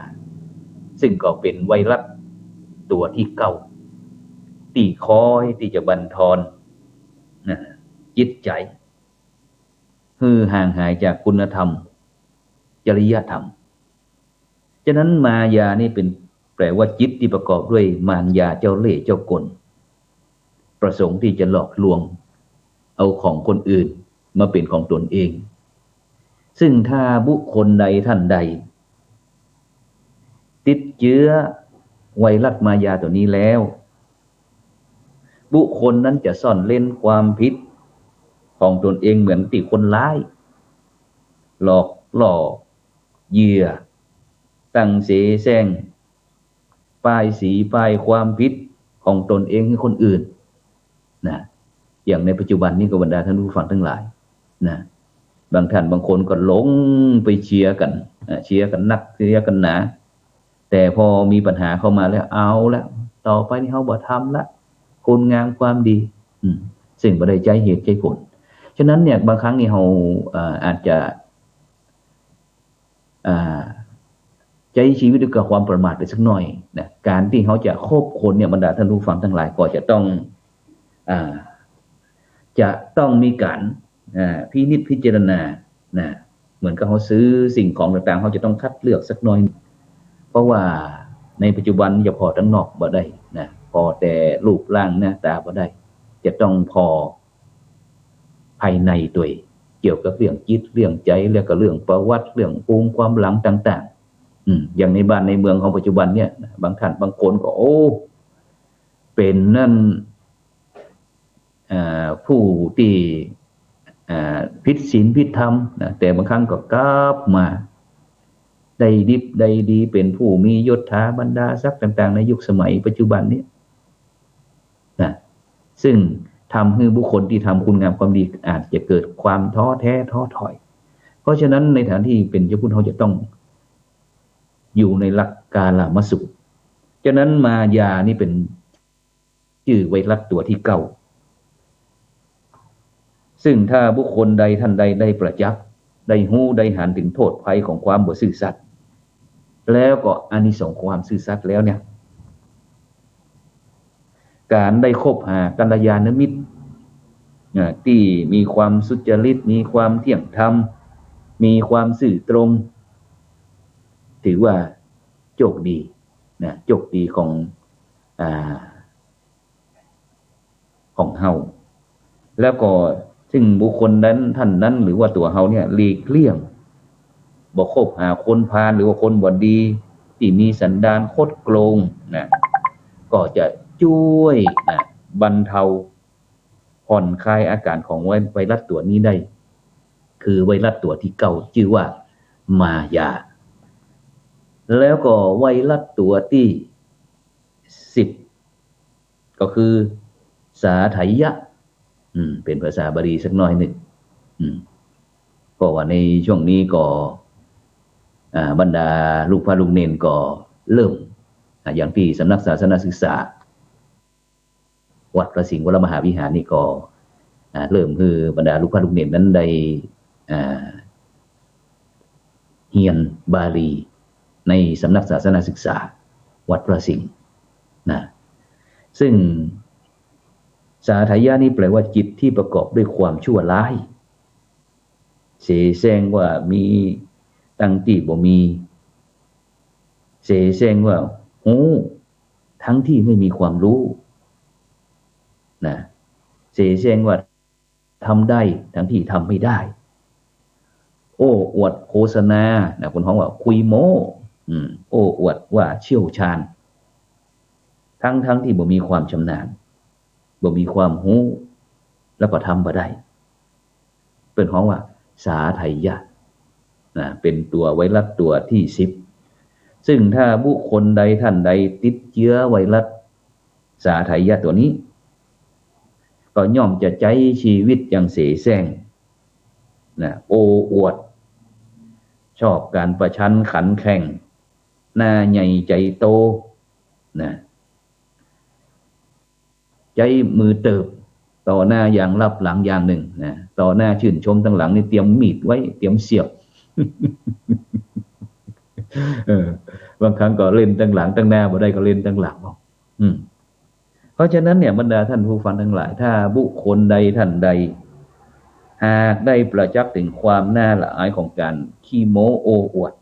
ซึ่งก็เป๋นไวรัสตั๋วตี้เก้า ตี้คอยตี้จะบั่นทอนนะ จิตใจ๋ หื้อห่างหายจากคุณธรรม จริยธรรม ฉะนั้นมายานี่เป๋น แปลว่าจิตตี้ประกอบด้วยมารยาเจ้าเล่ห์เจ้ากล ประสงค์ตี้จะหลอกลวงเอาของคนอื่นมาเป๋นของตนเอง ซึ่งถ้าบุคคลใดท่านใด ติดเจื้อไวรัสมายาตั๋วนี้แล้ว บุคคลนั้นจะซ่อนเล้นความผิดของตนเองเหมือนตี้คนร้าย หลอกล่อเหยื่อ ตั้งเสแสร้ง ป้ายสีป้ายความผิดของตนเองหื้อคนอื่นนะ อย่างในปัจจุบันนี้ก็บรรดาท่านผู้ฟังตังหลายนะ บางท่านบางคนก็หลงไปเชียร์กั๋น อ่า เชียร์กั๋นนัก เชียร์กั๋นหนา แต่พอมีปัญหาเข้ามาแล้ว เอาละ ต่อไปนี้เฮาบ่ทำละ คุณงามความดี อืม ซึ่งบ่ได้ใจ๊เหตุใจ๊ผล ฉะนั้นเนี่ย บางครั้งนี่เฮา เอ่อ อาจจะ อ่า ใจ๊ชีวิตด้วยกับความประมาทไปสักหน่อยนะ ก๋านตี้เฮาจะคบคนเนี่ย บรรดาท่านผู้ฟังตังหลายก็จะต้อง อ่า จะต้องมีก๋าน อ่า พินิจพิจารณานะ เหมือนกับเฮาซื้อสิ่งของต่างๆ เฮาจะต้องคัดเลือกสักหน่อย เพราะว่าในปัจจุบันจะผ่อตังนอกบ่ได้นะ ผ่อแต่รูปร่างหน้าต๋าบ่ได้ จะต้องผ่อภายในตวย เกี่ยวกับเรื่องจิตเรื่องใจ๋ แล้วก็เรื่องประวัติ เรื่องปูมความหลังต่างๆ อืม อย่างในบ้านในเมืองของปัจจุบันเนี่ยนะ บางท่านบางคนก็ โอ้ เป๋นนั่น อ่า ผู้ตี้ อ่า ผิดศีลผิดธรรมนะ แต่บางครั้งก็กลับมาได้ดิบได้ดี เป๋นผู้มียศถาบรรดาศักดิ์ต่างๆ ในยุคสมัยปัจจุบันนี้นะ ซึ่งทำหื้อบุคคลตี้ทำคุณงามความดีอาจจะเกิดความท้อแท้ท้อถอย เพราะฉะนั้นในฐานะตี้เป๋นเจ้าพุทธ เฮาจะต้องอยู่ในหลักกาลามสูตร ฉะนั้นมายานี่เป๋น จื้อไวรัสตั๋วตี้เก้า ซึ่งถ้าบุคคลใดท่านใดได้ประจักษ์ ได้ฮู้ได้หันถึงโทษภัยของความบ่ซื่อสัตย์ แล้วก็อานิสงส์ของความซื่อสัตย์แล้วเนี่ย ก๋านได้คบหากัลยาณมิตร อ่า ตี้มีความสุจริต มีความเที่ยงธรรม มีความซื่อตรง ถือว่าโชคดีนะ โชคดีของ อ่า ของเฮา แล้วก็ซึ่งบุคคลนั้นท่านนั้น หรือว่าตั๋วเฮาเนี่ย หลีกเลี่ยง บ่คบหาคนพาลหรือว่าคนบ่ดี ตี้มีสันดานคดโกงนะ ก็จะจ้วยนะ บรรเทา ผ่อนคลายอาก๋านของไว ไวรัสตั๋วนี้ได้ คือไวรัสตั๋วตี้เก้า จื้อว่ามายา แล้วก็ไวรัสตั๋วตี้สิบ ก็คือสาไถยะ อืม เป๋นภาษาบาลีสักหน้อยนึ่ง อืม เพราะว่าในช่วงนี้ก็ อ่า บรรดาลูกพระลูกเณรก็เริ่ม อ่า อย่างตี้สำนักศาสนศึกษา วัดพระสิงห์วรมหาวิหารนี่ก็ อ่า เริ่มหื้อบรรดาลูกพระลูกเณรนั้นได้ อ่า เฮียนบาลีในสำนักศาสนศึกษาวัดพระสิงห์นะ ซึ่งสาไถยะนี่แปลว่าจิตที่ประกอบด้วยความชั่วร้าย เสแสร้งว่ามีตังตี้บ่มี เสแสร้งว่าฮู้ ทั้งที่ไม่มีความรู้นะ เสแสร้งว่าทำได้ ทั้งที่ทำไม่ได้ โอ้อวดโฆษณานะ คนฮ้องว่าคุยโม้ อืม โอ้อวดว่าเชี่ยวชาญ ทั้งๆ ที่บ่มีความชำนาญ บ่มีความฮู้ แล้วก็ทำบ่ได้ ปิ้นฮ้องว่าสาไถยะ นะ เป๋นตั๋วไวรัสตั๋วตี้สิบ ซึ่งถ้าบุคคลใดท่านใดติดเจื้อไวรัสสาไถยะตั๋วนี้ ก็ย่อมจะใจ๊จีวิตอย่างเสแสร้ง นะ โอ้อวด ชอบก๋านประชันขันแข่ง หน้าใหญ่ใจ๋โต นะ ใจ๊มือเติบ ต่อหน้าอย่างลับหลังอย่างนึ่ง นะ ต่อหน้าจื้นชมตังหลังนี่เตรียมมีดไว้ เตรียมเสียบ เออ บางครั้งก็เล่นตังหลัง ตังหน้าบ่ได้ก็เล่นตังหลังเอา อืม เพราะฉะนั้นเนี่ย บรรดาท่านผู้ฟังตังหลาย ถ้าบุคคลใดท่านใด หากได้ประจักษ์เถิงความน่าละอายของก๋านขี้โม้โอ้อวด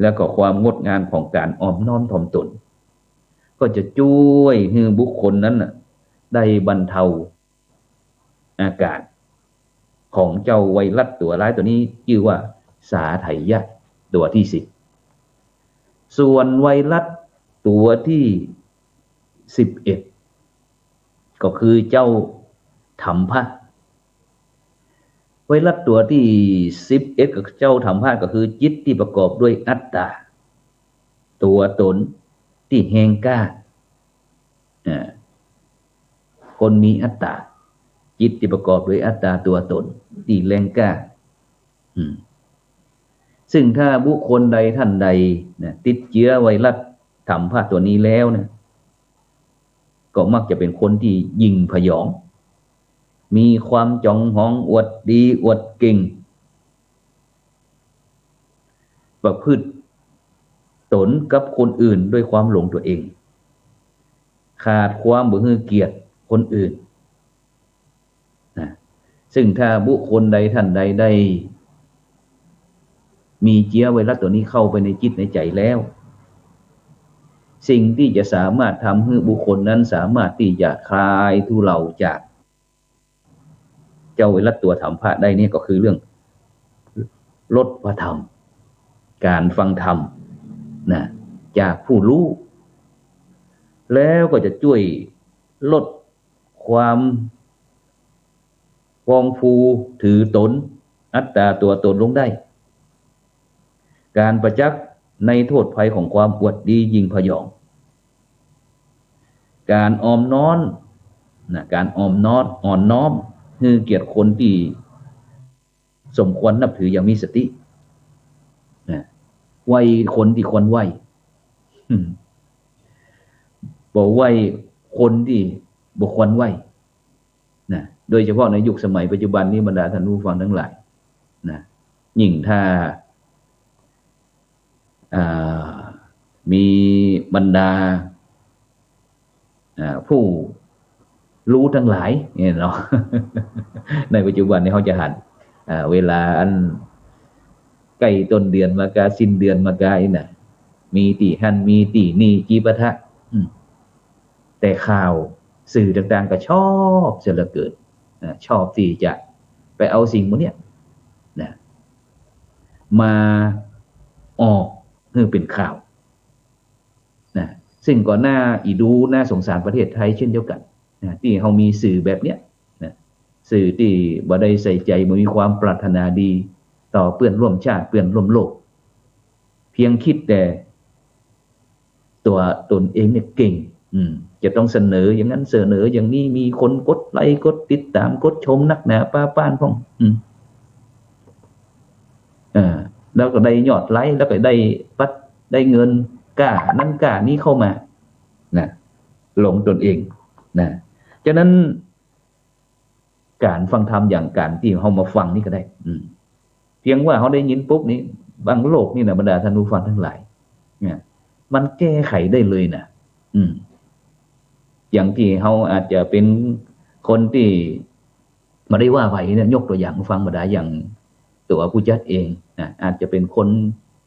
แล้วก็ความงดงามของก๋านอ่อนน้อมถ่อมตน ก็จะจ้วยหื้อบุคคลนั้นน่ะ ได้บรรเทาอาก๋านของเจ้าไวรัสตั๋วร้ายตั๋วนี้ จื้อว่าสาไถยะตั๋วตี้สิบ ส่วนไวรัสตั๋วตี้สิบเอ็ด ก็คือเจ้าถัมภะ ไวรัสตั๋วตี้สิบเอ็ด ก็คือเจ้าถัมภะ ก็คือจิตตี้ประกอบด้วยอัตตา ตั๋วตนตี้แฮงกล้า อ่า คนมีอัตตา จิตตี้ประกอบด้วยอัตตาตั๋วตนตี้แฮงกล้า อืม ซึ่งถ้าบุคคลใดท่านใดนะ ติดเจื้อไวรัสถัมภะตั๋วนี้แล้วนะ ก็มักจะเป๋นคนตี้หยิ่งผยอง มีความจ๋องหอง อวดดี อวดเก่ง ประพฤติตนกับคนอื่นด้วยความหลงตั๋วเอง ขาดความบ่หื้อเกียรติคนอื่น นะ ซึ่งถ้าบุคคลใดท่านใดได้มีเจื้อไวรัสตั๋วนี้เข้าไปในจิตในใจ๋แล้ว สิ่งตี้จะสามารถทำหื้อบุคคลนั้นสามารถตี้จะคลายทุเลาจากเจ้าไวรัสตั๋วถัมภะได้เนี่ย ก็คือเรื่องรสพระธรรม ก๋านฟังธรรม นะ จากผู้ฮู้ แล้วก็จะจ้วยลดความพองฟูถือตน อัตตาตั๋วตนลงได้ ก๋านประจักษ์ในโทษภัยของความอวดดีหยิ่งผยอง ก๋านอ่อนน้อม นะ ก๋านอ่อนน้อม อ่อนน้อม หื้อเกียรติคนตี้สมควรนับถืออย่างมีสติ นะ ไหว้คนตี้ควรไหว้ อืม บ่ไหว้คนตี้บ่ควรไหว้ นะ โดยเฉพาะในยุคสมัยปัจจุบันนี้ บรรดาท่านผู้ฟังตังหลาย นะ ยิ่งถ้า อ่า มีบรรดา อ่า ผู้ฮู้ตังหลายเนี่ยเนาะ ในปัจจุบันนี้เฮาจะหัน อ่า เวลาอันใก้ต้นเดือนมากา สิ้นเดือนมากาอี้นะ มีตี้หั้น มีตี้นี่ จิปาถะ อืม แต่ข่าวสื่อต่างๆ ก็ชอบเสียเหลือเกิน นะ ชอบตี้จะไปเอาสิ่งหมู่เนี้ย นะ มาออกหื้อเป๋นข่าว นะ ซึ่งก็น่าอิจฉา น่าสงสารประเทศไทยเช่นเดียวกั๋น นะ ตี้เฮามีสื่อแบบเนี้ย นะ สื่อตี้บ่ได้ใส่ใจ๋ บ่มีความปรารถนาดีต่อเปื้อนร่วมชาติ เปื้อนร่วมโลก เพียงกึ๊ดแต่ตั๋วตนเองเนี่ยเก่ง อืม จะต้องเสนออย่างนั้น เสนออย่างนี้ มีคนกดไลก์ กดติดต๋าม กดชมนักหนาป้าป้านพ่อง อืม อ่า แล้วก็ได้ยอดไลก์ แล้วก็ได้ปัด ได้เงินก้านั้นก้านี้เข้ามา นะ หลงตนเอง นะ ฉะนั้น ก๋านฟังธรรมอย่างก๋านตี้เฮามาฟังนี่ก็ได้ อืม เพียงว่าเฮาได้ยินปุ๊บนี่ บางโลกนี่นะ บรรดาท่านผู้ฟังตังหลาย เนี่ย มันแก้ไขได้เลยนะ อืม อย่างตี้เฮาอาจจะเป๋นคนตี้บ่ได้ว่าใผเนี่ย ยกตั๋วอย่างฟังบรรดาอย่างตั๋วผู้จัดเองนะ อาจจะเป๋นคน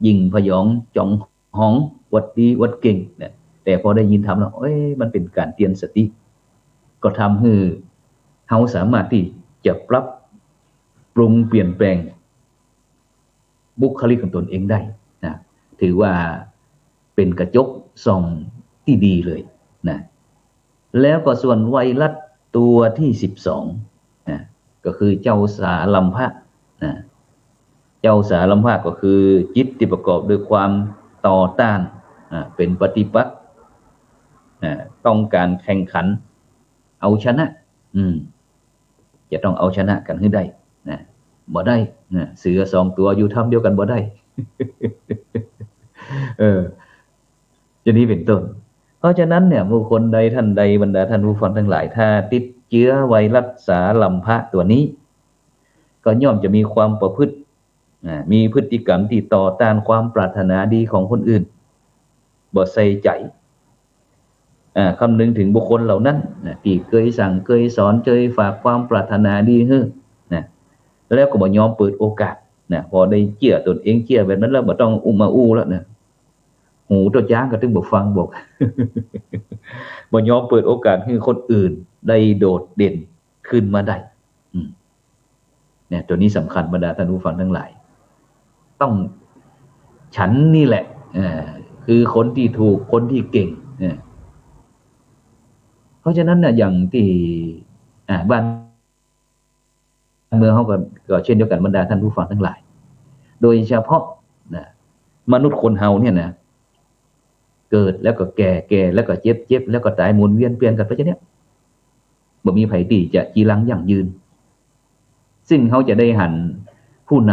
หยิ่งผยอง จ๋องหอง อวดดี อวดเก่งเนี่ย แต่พอได้ยินธรรมแล้ว เอ้ย มันเป๋นก๋านเตื๋อนสติ ก็ทำหื้อเฮาสามารถตี้จะปรับปรุงเปลี่ยนแปลงบุคลิกของตนเองได้นะ ถือว่าเป๋นกระจกส่องตี้ดีเลยนะ แล้วก็ส่วนไวรัสตั๋วตี้สิบสองนะ ก็คือเจ้าสาลัมภะนะ เจ้าสาลัมภะก็คือจิตตี้ประกอบด้วยความต่อต้าน อ่า เป๋นปฏิปักษ์ อ่า ต้องก๋านแข่งขัน เอาชนะ อืม จะต้องเอาชนะกั๋นหื้อได้นะ บ่ได้นะ เสือสองตั๋วอยู่ถ้ำเดียวกั๋นบ่ได้ เออ อย่างนี้เป๋นต้น เพราะฉะนั้นเนี่ย บุคคลใดท่านใด บรรดาท่านผู้ฟังทั้งหลาย ถ้าติดเจื้อไวรัสสาลัมภะตั๋วนี้ ก็ย่อมจะมีความประพฤติ อ่า มีพฤติกรรมตี้ต่อต้านความปรารถนาดีของคนอื่น บ่ใส่ใจ๋ อ่า คำนึงเถิงบุคคลเหล่านั้นนะ ตี้เกยสั่งเกยสอน เกยฝากความปรารถนาดีหื้อนะ แล้วก็บ่ยอมเปิดโอกาสนะ พอได้เจื้อต๋นเอง เจื้อแบบนั้นแล้ว บ่ต้องอู้มาอู้แล้วนะ หูเต้าจ๊างก็ตึงบ่ฟังบอก บ่ยอมเปิดโอกาสหื้อคนอื่นได้โดดเด่นขึ้นมาได้ อืม เนี่ย ตั๋วนี้สำคัญบรรดาท่านผู้ฟังทั้งหลาย ต้องฉันนี่แหละ เอ่อ คือคนตี้ถูก คนตี้เก่ง เอ่อ เพราะฉะนั้นน่ะ อย่างตี้ อ่า บ้านเมืองเฮาก็ ก็เช่นเดียวกั๋นบรรดาท่านผู้ฟังทั้งหลาย โดยเฉพาะนะ มนุษย์คนเฮาเนี่ยนะ เกิดแล้วก็แก่ แก่แล้วก็เจ็บ เจ็บแล้วก็ต๋าย หมุนเวียนเปลี่ยนกั๋นไปจะเนี้ย บ่มีใผตี้จะจีรังยั่งยืน ซึ่งเฮาจะได้หันผู้น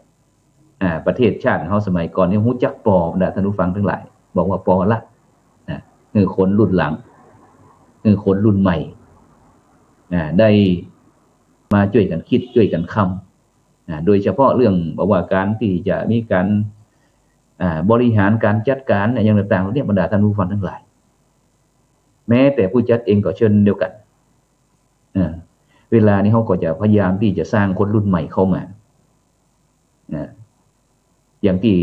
ำ อ่า ประเทศชาติเฮาสมัยก่อนนี่ฮู้จักปอ บรรดาท่านผู้ฟังทั้งหลาย บอกว่าปอละนะ หื้อคนรุ่นหลัง หื้อคนรุ่นใหม่ อ่า ได้มาจ้วยกั๋นกึ๊ด จ้วยกั๋นคำ อ่า โดยเฉพาะเรื่องบอกว่าก๋านตี้จะมีก๋าน อ่า บริหารก๋านจัดก๋านเนี่ย อย่างต่างๆ เนี่ย บรรดาท่านผู้ฟังทั้งหลาย แม้แต่ผู้จัดเองก็เช่นเดียวกั๋น อ่า เวลานี้เฮาก็จะพยายามตี้จะสร้างคนรุ่นใหม่เข้ามา นะ อย่างตี้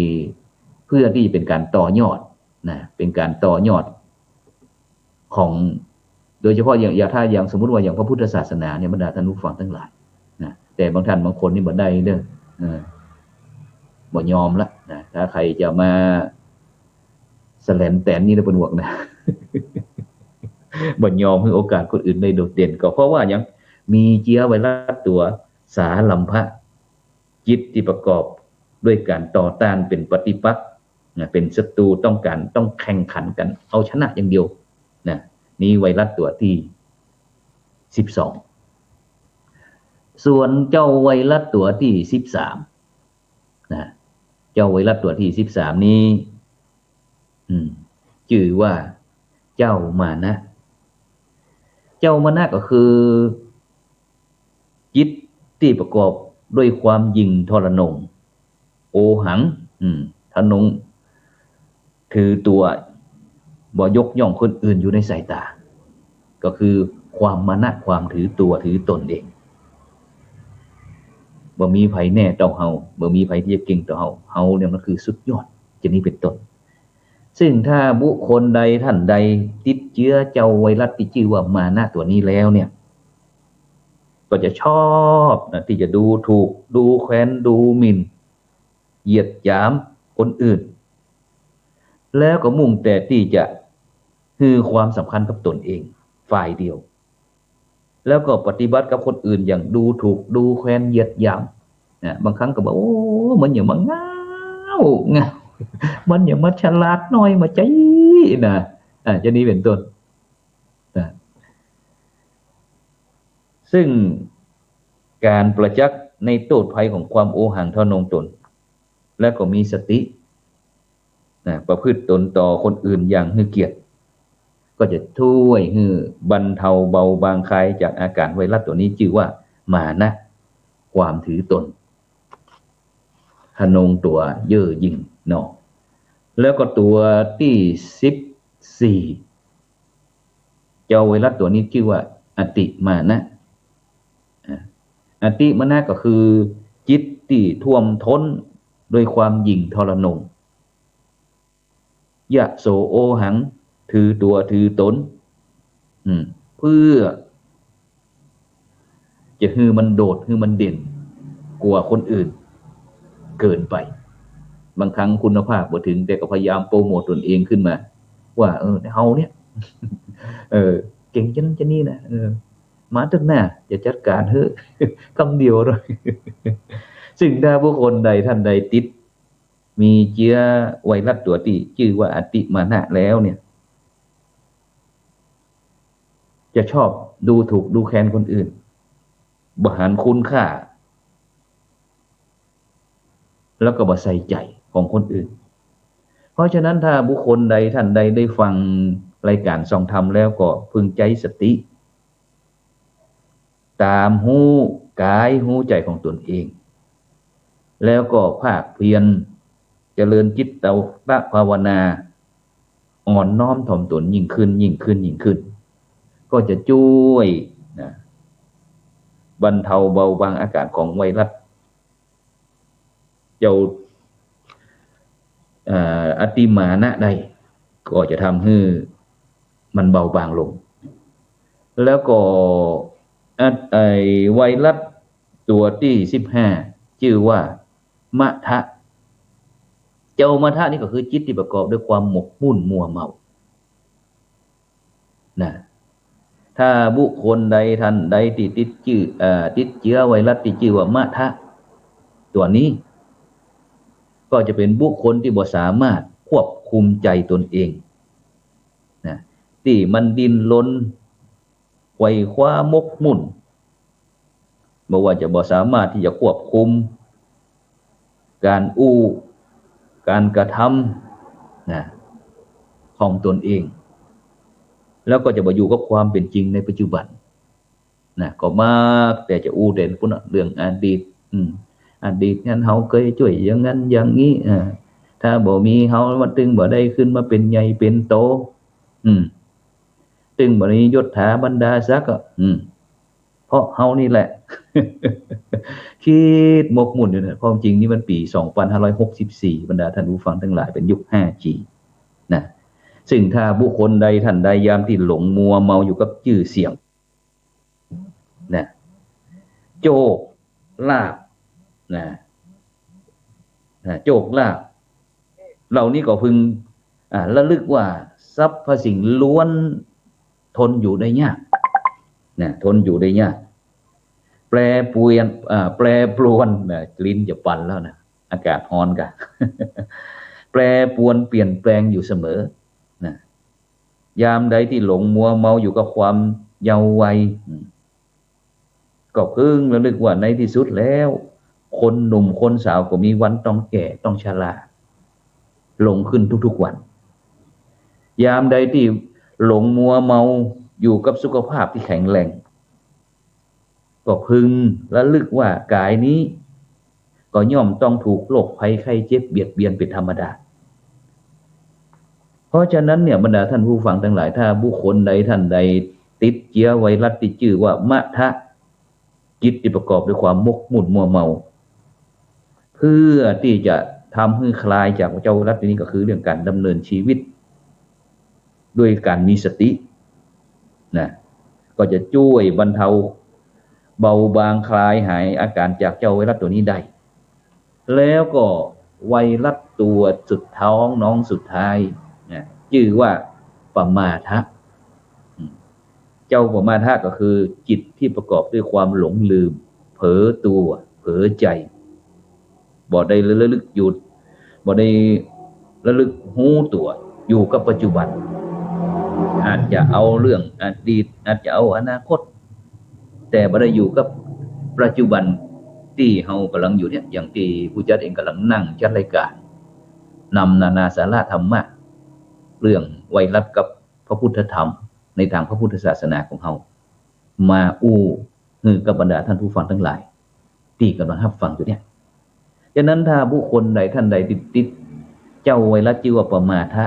เพื่อตี้เป๋นก๋านต่อยอดนะ เป๋นก๋านต่อยอดของ โดยเฉพาะอย่าง อย่าง ถ้าอย่างสมมุติว่าอย่างพระพุทธศาสนาเนี่ย บรรดาท่านผู้ฟังทั้งหลายนะ แต่บางท่านบางคนนี่บ่ได้เด้อ เออ บ่ยอมละนะ ถ้าใผจะมาแสลนแตนนี่นะ เปิ้นบอกนะ บ่ยอมหื้อโอกาสคนอื่นได้โดดเด่น ก็เพราะว่าหยัง มีเจื้อไวรัสตั๋วสาลัมภะ จิตตี้ประกอบด้วยก๋านต่อต้าน เป๋นปฏิปักษ์นะ เป๋นศัตรู ต้องก๋าน ต้องแข่งขันกั๋น เอาชนะอย่างเดียวนะ นี่ไวรัสตั๋วตี้สิบสอง ส่วนเจ้าไวรัสตั๋วตี้สิบสามนะ เจ้าไวรัสตั๋วตี้สิบสามนี้ อืม จื้อว่าเจ้ามานะ เจ้ามานะก็คือ จิตตี้ประกอบด้วยความหยิ่งทรนง โอหัง อืม ทะนง ถือตั๋ว บ่ยกย่องคนอื่นอยู่ในสายต๋า ก็คือความมานะ ความถือตั๋วถือต๋นเอง บ่มีใผแน่เต้าเฮา บ่มีใผตี้จะเก่งเต้าเฮา เฮาเนี่ยมันคือสุดยอด จะนี้เป๋นต้น ซึ่งถ้าบุคคลใดท่านใดติดเจื้อเจ้าไวรัสตี้จื้อว่ามานะตั๋วนี้แล้วเนี่ย ก็จะชอบนะ ตี้จะดูถูก ดูแควน ดูหมิ่น เหยียดหยามคนอื่น แล้วก็มุ่งแต่ตี้จะหื้อความสำคัญกับต๋นเองฝ่ายเดียว แล้วก็ปฏิบัติกับคนอื่นอย่างดูถูก ดูแควน เหยียดหยามนะ บางครั้งก็บอก โอ้ มันอย่างมาง่าว ง่าว มันอย่างมาฉลาดน้อย มาใจ๊นะ อ่า จะนี้เป๋นต้นนะ ซึ่งก๋านประจักษ์ในโต้ษภัยของความโอหังทะนงต๋น และก็มีสตินะ ประพฤติตนต่อคนอื่นอย่างหื้อเกียรติ ก็จะจ้วยหื้อบรรเทาเบาบางคลายจากอาก๋านไวรัสตั๋วนี้ จื้อว่ามานะ ความถือต๋น ทะนงตั๋วเย่อหยิ่งเนาะ แล้วก็ตั๋วตี้สิบสี่ เจ้าไวรัสตั๋วนี้จื้อว่าอติมานะ อ่า อติมานะก็คือจิตตี้ท่วมท้นด้วยความหยิ่งทรนง ยะโสโอหัง ถือตั๋วถือต๋น อืม เพื่อจะหื้อมันโดด หื้อมันเด่นกว่าคนอื่นเกินไป บางครั้งคุณภาพบ่เถิง แต่ก็พยายามโปรโมตต๋นเองขึ้นมา ว่า เออ เฮาเนี่ย เออ เก่งจะนั้นจะนี้นะ เออ มาเต๊อะนา จะจัดก๋านหื้อ กำเดียวเลย ซึ่งถ้าบุคคลใดท่านใดติด มีเจื้อไวรัสตั๋วตี้จื้อว่าอติมานะแล้วเนี่ย จะชอบดูถูกดูแคลนคนอื่น บ่หันคุณค่า แล้วก็บ่ใส่ใจ๋ของคนอื่น เพราะฉะนั้นถ้าบุคคลใดท่านใดได้ฟังรายก๋านส่องธรรมแล้วก็พึงใจ๊สติ ต๋ามฮู้ก๋ายฮู้ใจ๋ของตนเอง แล้วก็ภาคเพียรเจริญจิตตภาวนา อ่อนน้อมถ่อมตนยิ่งขึ้น ยิ่งขึ้น ยิ่งขึ้น ก็จะจ้วยนะ บรรเทาเบาบางอาก๋านของไวรัส เจ้า เอ่อ อติมานะได้ ก็จะทำหื้อมันเบาบางลง แล้วก็ อ่ะ ไอ้ไวรัสตั๋วตี้สิบห้า จื้อว่ามะทะ เจ้ามะทะนี่ก็คือจิตตี้ประกอบด้วยความหมกมุ่นมัวเมา นะ ถ้าบุคคลใดท่านใดตี้ติดจื้อ เอ่อ ติดเจื้อไวรัสตี้จื้อว่ามะทะ ตั๋วนี้ ก็จะเป๋นบุคคลตี้บ่สามารถควบคุมใจ๋ตนเอง นะ ตี้มันดิ้นรน ไขว่คว้าหมกมุ่น บ่ว่าจะบ่สามารถตี้จะควบคุม ก๋านอู้ ก๋านกระทำ นะ ของตนเอง แล้วก็จะบ่อยู่กับความเป๋นจริงในปัจจุบัน นะ ก็มักแต่จะอู้แต่ปุ้นน่ะ เรื่องอดีต อืม อดีตนั้นเฮาเกยจ้วยอย่างนั้นอย่างนี้ อ่า ถ้าบ่มีเฮามันตึงบ่ได้ขึ้นมาเป๋นใหญ่เป๋นโต อืม ตึงบ่ได้ยศถาบรรดาศักดิ์ก็ อืม เพราะเฮานี่แหละ กึ๊ดหมกมุ่นอยู่เนี่ย ความจริงนี่มันปี๋สองปันห้าร้อยหกสิบสี่ บรรดาท่านผู้ฟังตังหลาย เป๋นยุค ห้าจี นะ ซึ่งถ้าบุคคลใดท่านใดยามตี้หลงมัวเมาอยู่กับจื้อเสียง นะ โจคลาภ นะ นะ โจคลาภ เหล่านี้ก็พึง อ่า ระลึกว่าสรรพสิ่งล้วนทนอยู่ได้ยาก นะ ทนอยู่ได้ยาก แปรเปลี่ยน อ่า แปรปรวน นะ ลิ้นจะปันแล้วนะ อากาศฮ้อนกะ แปรปรวนเปลี่ยนแปลงอยู่เสมอ นะ ยามใดตี้หลงมัวเมาอยู่กับความเยาว์วัย อืม ก็พึงระลึกว่าในตี้สุดแล้ว คนหนุ่มคนสาวก็มีวันต้องแก่ต้องชรา ลงขึ้นทุกๆวัน ยามใดตี้หลงมัวเมาอยู่กับสุขภาพตี้แข็งแรง ก็พึงระลึกว่ากายนี้ ก็ย่อมต้องถูกโรคภัยไข้เจ็บเบียดเบียนเป๋นธรรมดา เพราะฉะนั้นเนี่ย บรรดาท่านผู้ฟังตังหลาย ถ้าบุคคลใดท่านใดติดเจื้อไวรัสตี้จื้อว่ามะทะ จิตตี้ประกอบด้วยความหมกมุ่นมัวเมา เพื่อตี้จะทำหื้อคลายจากเจ้าไวรัสนี้ ก็คือเรื่องก๋านดำเนินชีวิต ด้วยก๋านมีสติ นะ ก็จะจ้วยบรรเทาเบาบางคลายหายอาก๋านจากเจ้าไวรัสตั๋วนี้ได้ แล้วก็ไวรัสตั๋วสุดท้องน้องสุดท้าย นะ จื้อว่าปมาทะ อืม เจ้าปมาทะก็คือจิตตี้ประกอบด้วยความหลงลืม เผลอตั๋ว เผลอใจ๋ บ่ได้ระลึกอยู่ บ่ได้ระลึกฮู้ตั๋ว อยู่กับปัจจุบัน อาจจะเอาเรื่องอดีต อาจจะเอาอนาคต แต่บ่ได้อยู่กับปัจจุบันตี้เฮาก่ำลังอยู่เนี่ย อย่างตี้ผู้จัดเองก่ำลังนั่งจัดรายก๋าน นำนานาสาระธรรมะ เรื่องไวรัสกับพระพุทธธรรม ในตางพระพุทธศาสนาของเฮา มาอู้หื้อกับบรรดาท่านผู้ฟังตังหลาย ตี้ก่ำลังฮับฟังอยู่เนี่ย ฉะนั้นถ้าบุคคลใดท่านใดติด ติดเจ้าไวรัสจื้อว่าปมาทะ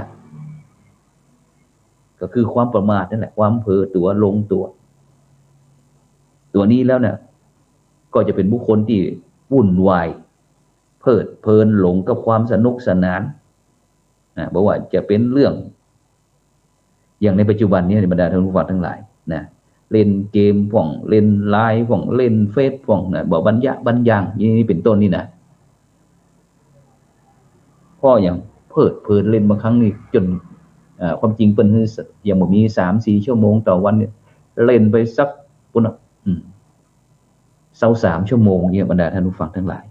ก็คือความประมาทนั่นแหละ ความเผลอตั๋ว หลงตั๋ว ตั๋วนี้แล้วเนี่ย ก็จะเป๋นบุคคลตี้วุ่นวาย เพลิดเพลินหลงกับความสนุกสนาน นะ บ่ว่าจะเป๋นเรื่อง อย่างในปัจจุบันนี้ บรรดาท่านผู้ฟังตังหลาย นะ เล่นเกมพ่อง เล่นไลน์พ่อง เล่นเฟซพ่อง นะ บ่บรรยะบรรยัง อย่างนี้เป๋นต้นนี่นะ เพราะอย่างเพลิดเพลินเล่นบางครั้งนี่จ๋น อ่า ความจริงเปิ้นหื้อ ยังบ่มี สามสี่ ชั่วโมงต่อวันเนี่ย เล่นไปสัก ปุ้นเนาะ อืม เซาสามชั่วโมงเนี่ย บรรดาท่านผู้ฟังตังหลาย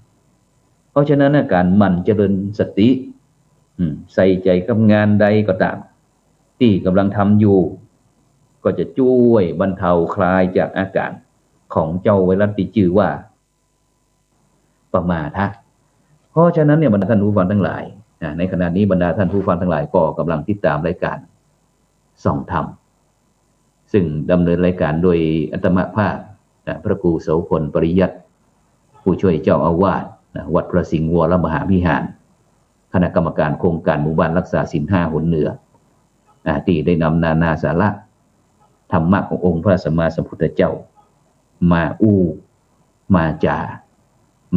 เพราะฉะนั้นนะ ก๋านหมั่นเจริญสติ อืม ใส่ใจ๋กับงานใดก็ต๋าม ตี้ก่ำลังทำอยู่ ก็จะจ้วยบรรเทาคลายจากอาก๋านของเจ้าไวรัสตี้จื้อว่า ปมาทะ เพราะฉะนั้นเนี่ย บรรดาท่านผู้ฟังตังหลาย นะ ในขณะนี้บรรดาท่านผู้ฟังตังหลายก็ก่ำลังติดต๋ามรายก๋านส่องธรรม ซึ่งดำเนินรายก๋านโดยอาตมาภาพ นะ พระครูโสภณ ปริยัติ ผู้ช่วยเจ้าอาวาส นะ วัดพระสิงห์วรมหาวิหาร คณะกรรมการโครงก๋านหมู่บ้านรักษาศีลห้าหนเหนือ อ่า ตี้ได้นำนานาสาระธรรมะขององค์พระสัมมาสัมพุทธเจ้า มาอู้ มาจ๋า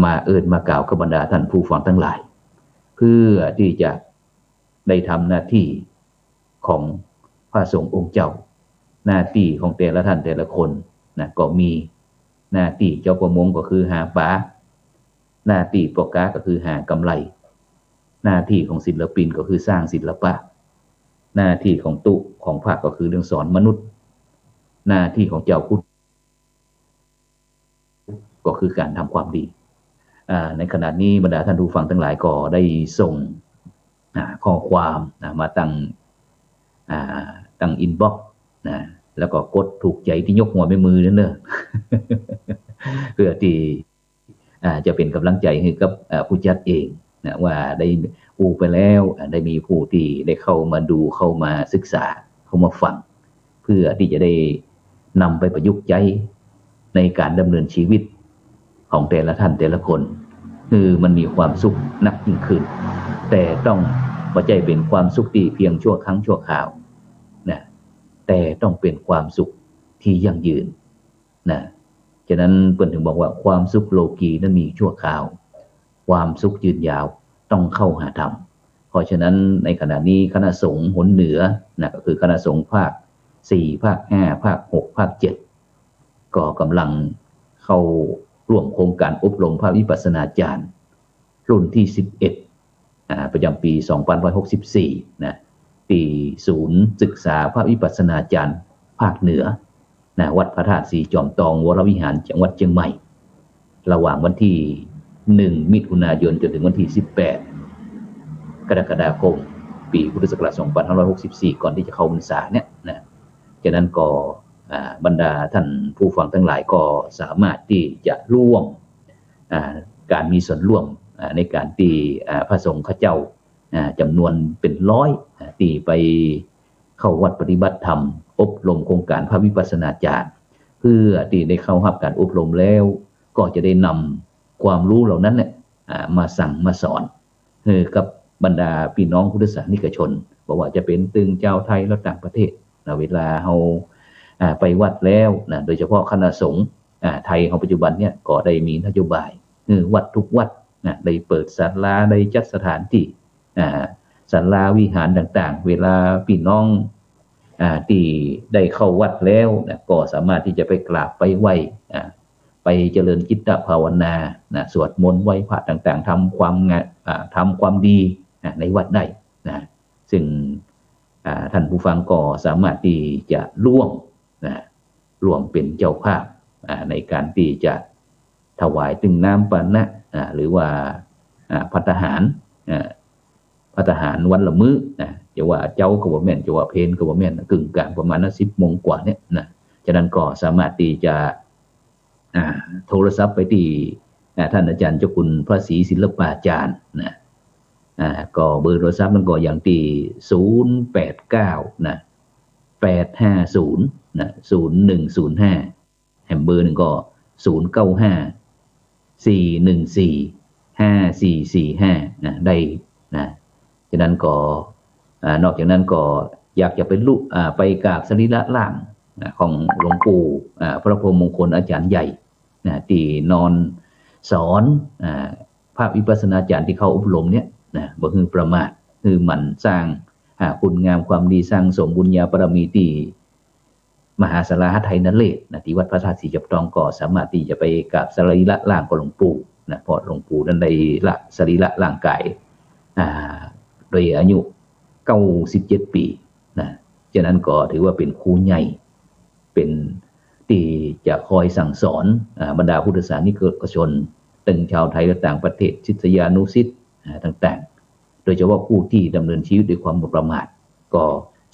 มาเอิ้นมากล่าวกับบรรดาท่านผู้ฟังตังหลาย เพื่อตี้จะได้ทำหน้าตี้ของพระสงฆ์องค์เจ้า หน้าตี้ของแต่ละท่านแต่ละคนนะ ก็มีหน้าตี้เจ้าประมงก็คือหาป๋า หน้าตี้ป้อก๊าก็คือหากำไร หน้าตี้ของศิลปินก็คือสร้างศิลปะ หน้าตี้ของตุ๊ของพระก็คือเรื่องสอนมนุษย์ หน้าตี้ของเจ้าพุทธก็คือก๋านทำความดี อ่า ในขณะนี้บรรดาท่านผู้ฟังตังหลายก็ได้ส่ง อ่า ข้อความนะ มาตัง อ่า ตังอินบ็อกซ์นะ แล้วก็กดถูกใจ๋ตี้ยกหัวแม่มือนั้นเน่อ เพื่อตี้ อ่า จะเป๋นก๋ำลังใจ๋หื้อกับ อ่า ผู้จัดเองนะ ว่าได้อู้ไปแล้ว อ่า ได้มีผู้ตี้ได้เข้ามาดู เข้ามาศึกษา เข้ามาฟัง เพื่อตี้จะได้นำไปประยุกต์ใจ๊ในก๋านดำเนินชีวิตของแต่ละท่านแต่ละคน หื้อมันมีความสุขนักยิ่งขึ้น แต่ต้องบ่ใจ้เป๋นความสุขตี้เพียงชั่วครั้งชั่วคราวนะ แต่ต้องเป๋นความสุขตี้ยั่งยืนนะ ฉะนั้นเปิ้นถึงบอกว่าความสุขโลกีนั้นมีชั่วคราว ความสุขยืนยาวต้องเข้าหาธรรม เพราะฉะนั้นในขณะนี้คณะสงฆ์หนเหนือนะ ก็คือคณะสงฆ์ภาคสี่ ภาคห้า ภาคหก ภาคเจ็ด ก็กำลังเข้าร่วมโครงก๋านอบรมพระวิปัสสนาจารย์ รุ่นตี้สิบเอ็ด อ่า ประจ๋ำปี๋สองพันห้าร้อยหกสิบสี่นะ ตี้ศูนย์ศึกษาพระวิปัสสนาจารย์ภาคเหนือนะ วัดพระธาตุสีจอมตองวรวิหาร จังหวัดเจียงใหม่ ระหว่างวันตี้หนึ่ง มิถุนายน จ๋นเถิงวันตี้สิบแปด กรกฎาคม ปี๋พุทธศักราชสองพันห้าร้อยหกสิบสี่ ก่อนตี้จะเข้าพรรษาเนี่ยนะ ฉะนั้นก็ อ่า บรรดาท่านผู้ฟังตังหลายก็สามารถตี้จะร่วม อ่า ก๋านมีส่วนร่วม อ่า ในก๋านตี้ อ่า พระสงฆ์ข้าเจ้า อ่า จ๋ำนวนเป๋นร้อย อ่า ตี้ไปเข้าวัดปฏิบัติธรรม อบรมโครงก๋านพระวิปัสสนาจารย์ เพื่อตี้ได้เข้าฮับก๋านอบรมแล้ว ก็จะได้นำความรู้เหล่านั้นเนี่ย อ่า มาสั่งมาสอน หื้อกับบรรดาปี้น้องพุทธศาสนิกชน บ่ว่าจะเป๋นตึงจาวไทยและต่างประเทศนะ เวลาเฮา อ่า ไปวัดแล้วนะ โดยเฉพาะคณะสงฆ์ อ่า ไทยเฮาปัจจุบันเนี่ยก็ได้มีนโยบาย หื้อวัดทุกวัดนะ ได้เปิดศาลา ได้จัดสถานตี้ อ่า ศาลาวิหารต่างๆ เวลาปี้น้อง อ่า ตี้ได้เข้าวัดแล้วนะ ก็สามารถตี้จะไปกราบไปไหว้ อ่า ไปเจริญจิตภาวนานะ สวดมนต์ไหว้พระต่างๆ ทำความงะ อ่า ทำความดีนะ ในวัดได้นะ ซึ่ง อ่า ท่านผู้ฟังก็สามารถตี้จะร่วมนะ ร่วมเป๋นเจ้าภาพ อ่า ในก๋านตี้จะถวายตึงน้ำปานะ อ่า หรือว่า อ่า ภัตตาหาร อ่า ภัตตาหารวันละมื้อนะ จะว่าเจ๊าก็บ่แม่น จะว่าเพลก็บ่แม่น กึ่งก๋างประมาณสิบโมงกว่าเนี่ยนะ ฉะนั้นก็สามารถตี้จะ อ่า โทรศัพท์ไปตี้ อ่า ท่านอาจารย์เจ้าคุณพระศรีศิลปาจารย์นะ อ่า ก็เบอร์โทรศัพท์นั้นก็อย่างตี้ ศูนย์แปดเก้า นะ แปดห้าศูนย์ นะ ศูนย์หนึ่งศูนย์ห้า แหมเบอร์นึ่งก็ ศูนย์เก้าห้า สี่หนึ่งสี่ ห้าสี่สี่ห้า นะ ได้นะ ฉะนั้นก็ อ่า นอกจากนั้นก็อยากจะไปลุ อ่า ไปกราบสรีระร่างนะ ของหลวงปู่ อ่า พระพรหมมงคลอาจารย์ใหญ่นะ ตี้นอนสอน อ่า พระวิปัสสนาจารย์ตี้เข้าอบรมเนี่ยนะ บ่หื้อประมาท หื้อหมั่นสร้าง อ่า คุณงามความดี สั่งสมบุญญาบารมีตี้ มหาศาลาหทัยนเรศนะ ตี้วัดพระธาตุสีจอมตอง ก็สามารถตี้จะไปกราบสรีระร่างของหลวงปู่นะ เพราะหลวงปู่นั้นได้ละสรีระร่างกาย อ่า โดยอายุเก้าสิบเจ็ดปี๋นะ ฉะนั้นก็ถือว่าเป๋นครูใหญ่ เป๋น ตี้จะคอยสั่งสอน อ่า บรรดาพุทธศาสนิกชน ตึงชาวไทยและต่างประเทศ ศิษยานุศิษย์ อ่า ต่างๆ โดยเฉพาะผู้ตี้ดำเนินชีวิตด้วยความบ่ประมาท ก็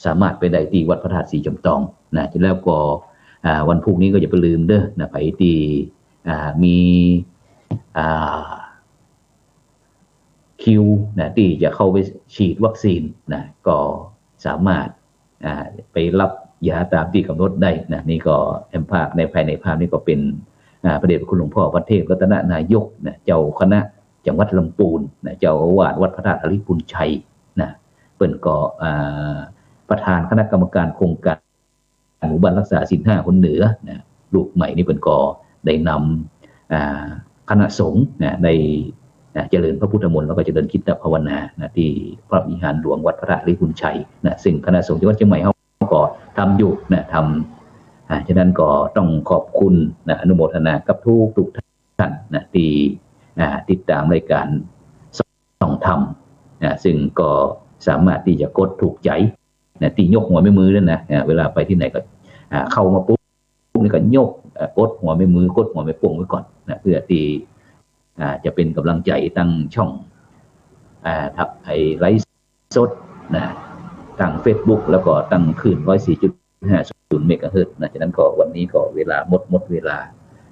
สามารถไปได้ตี้วัดพระธาตุสีจอมตองนะ แล้วก็ อ่า วันพูกนี้ก็อย่าไปลืมเด้อนะ ใผตี้ อ่า มี อ่า คิวนะ ตี้จะเข้าไปฉีดวัคซีนนะ ก็สามารถ อ่า ไปฮับยาต๋ามตี้ก๋ำหนดได้นะ นี่ก็แอมภาพใน ภายในภาพนี้ก็เป๋น อ่า พระเดชพระคุณหลวงพ่อพระเทพรัตนนายกนะ เจ้าคณะจังหวัดลำปูนนะ เจ้าอาวาสวัดพระธาตุหริภุญชัยนะ เปิ้นก็ อ่า ประธานคณะกรรมการโครงการหมู่บ้านรักษาศีลห้าคนเหนือนะ ลูกใหม่นี่เปิ้นก็ได้นำ อ่า คณะสงฆ์นะ ได้ อ่า เจริญพระพุทธมนต์ แล้วก็เจริญจิตภาวนานะ ตี้พระวิหารหลวงวัดพระธาตุหริภุญชัยนะ ซึ่งคณะสงฆ์จังหวัดเชียงใหม่เฮาก็ทำอยู่นะ ทำ อ่า ฉะนั้นก็ต้องขอบคุณนะ อนุโมทนากับทุกๆท่านนะ ตี้ อ่า ติดต๋ามรายก๋านส่องธรรมนะ ซึ่งก็สามารถตี้จะกดถูกใจ๋นะ ตี้ยกหัวแม่มือนั่นนะ อ่า เวลาไปตี้ไหนก็ อ่า เข้ามาปุ๊บนี่ก็ยก อ่า กดหัวแม่มือ กดหัวแม่โป้งไว้ก่อนนะ เปื้อตี้ อ่า จะเป๋นก๋ำลังใจ๋ตางช่อง อ่า ทับ ไอ้ไลฟ์สดนะ ตางเฟซบุ๊ก แล้วก็ตางคลื่น ร้อยสี่จุดห้าศูนย์ เมกะเฮิรตซ์นะ ฉะนั้นก็วันนี้ก็เวลาหมด หมดเวลา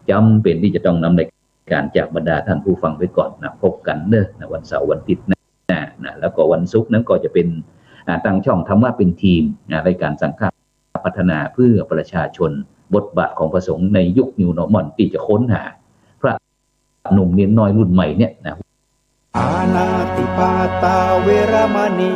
จ๋ำเป๋นตี้จะต้องนำรายก๋านจากบรรดาท่านผู้ฟังไปก่อนนะ พบกั๋นเนาะนะ วันเสาร์วันอาทิตย์หน้านะ แล้วก็วันศุกร์นั้นก็จะเป๋น อ่า ตางช่องธรรมะเป็นทีมนะ รายก๋านสังฆพัฒนาเพื่อประชาชน บทบาทของพระสงฆ์ในยุค New Normal ตี้จะค้นหาพระหนุ่มเณรน้อยรุ่นใหม่เนี่ยนะ ปาณาติปาตาเวระมะณี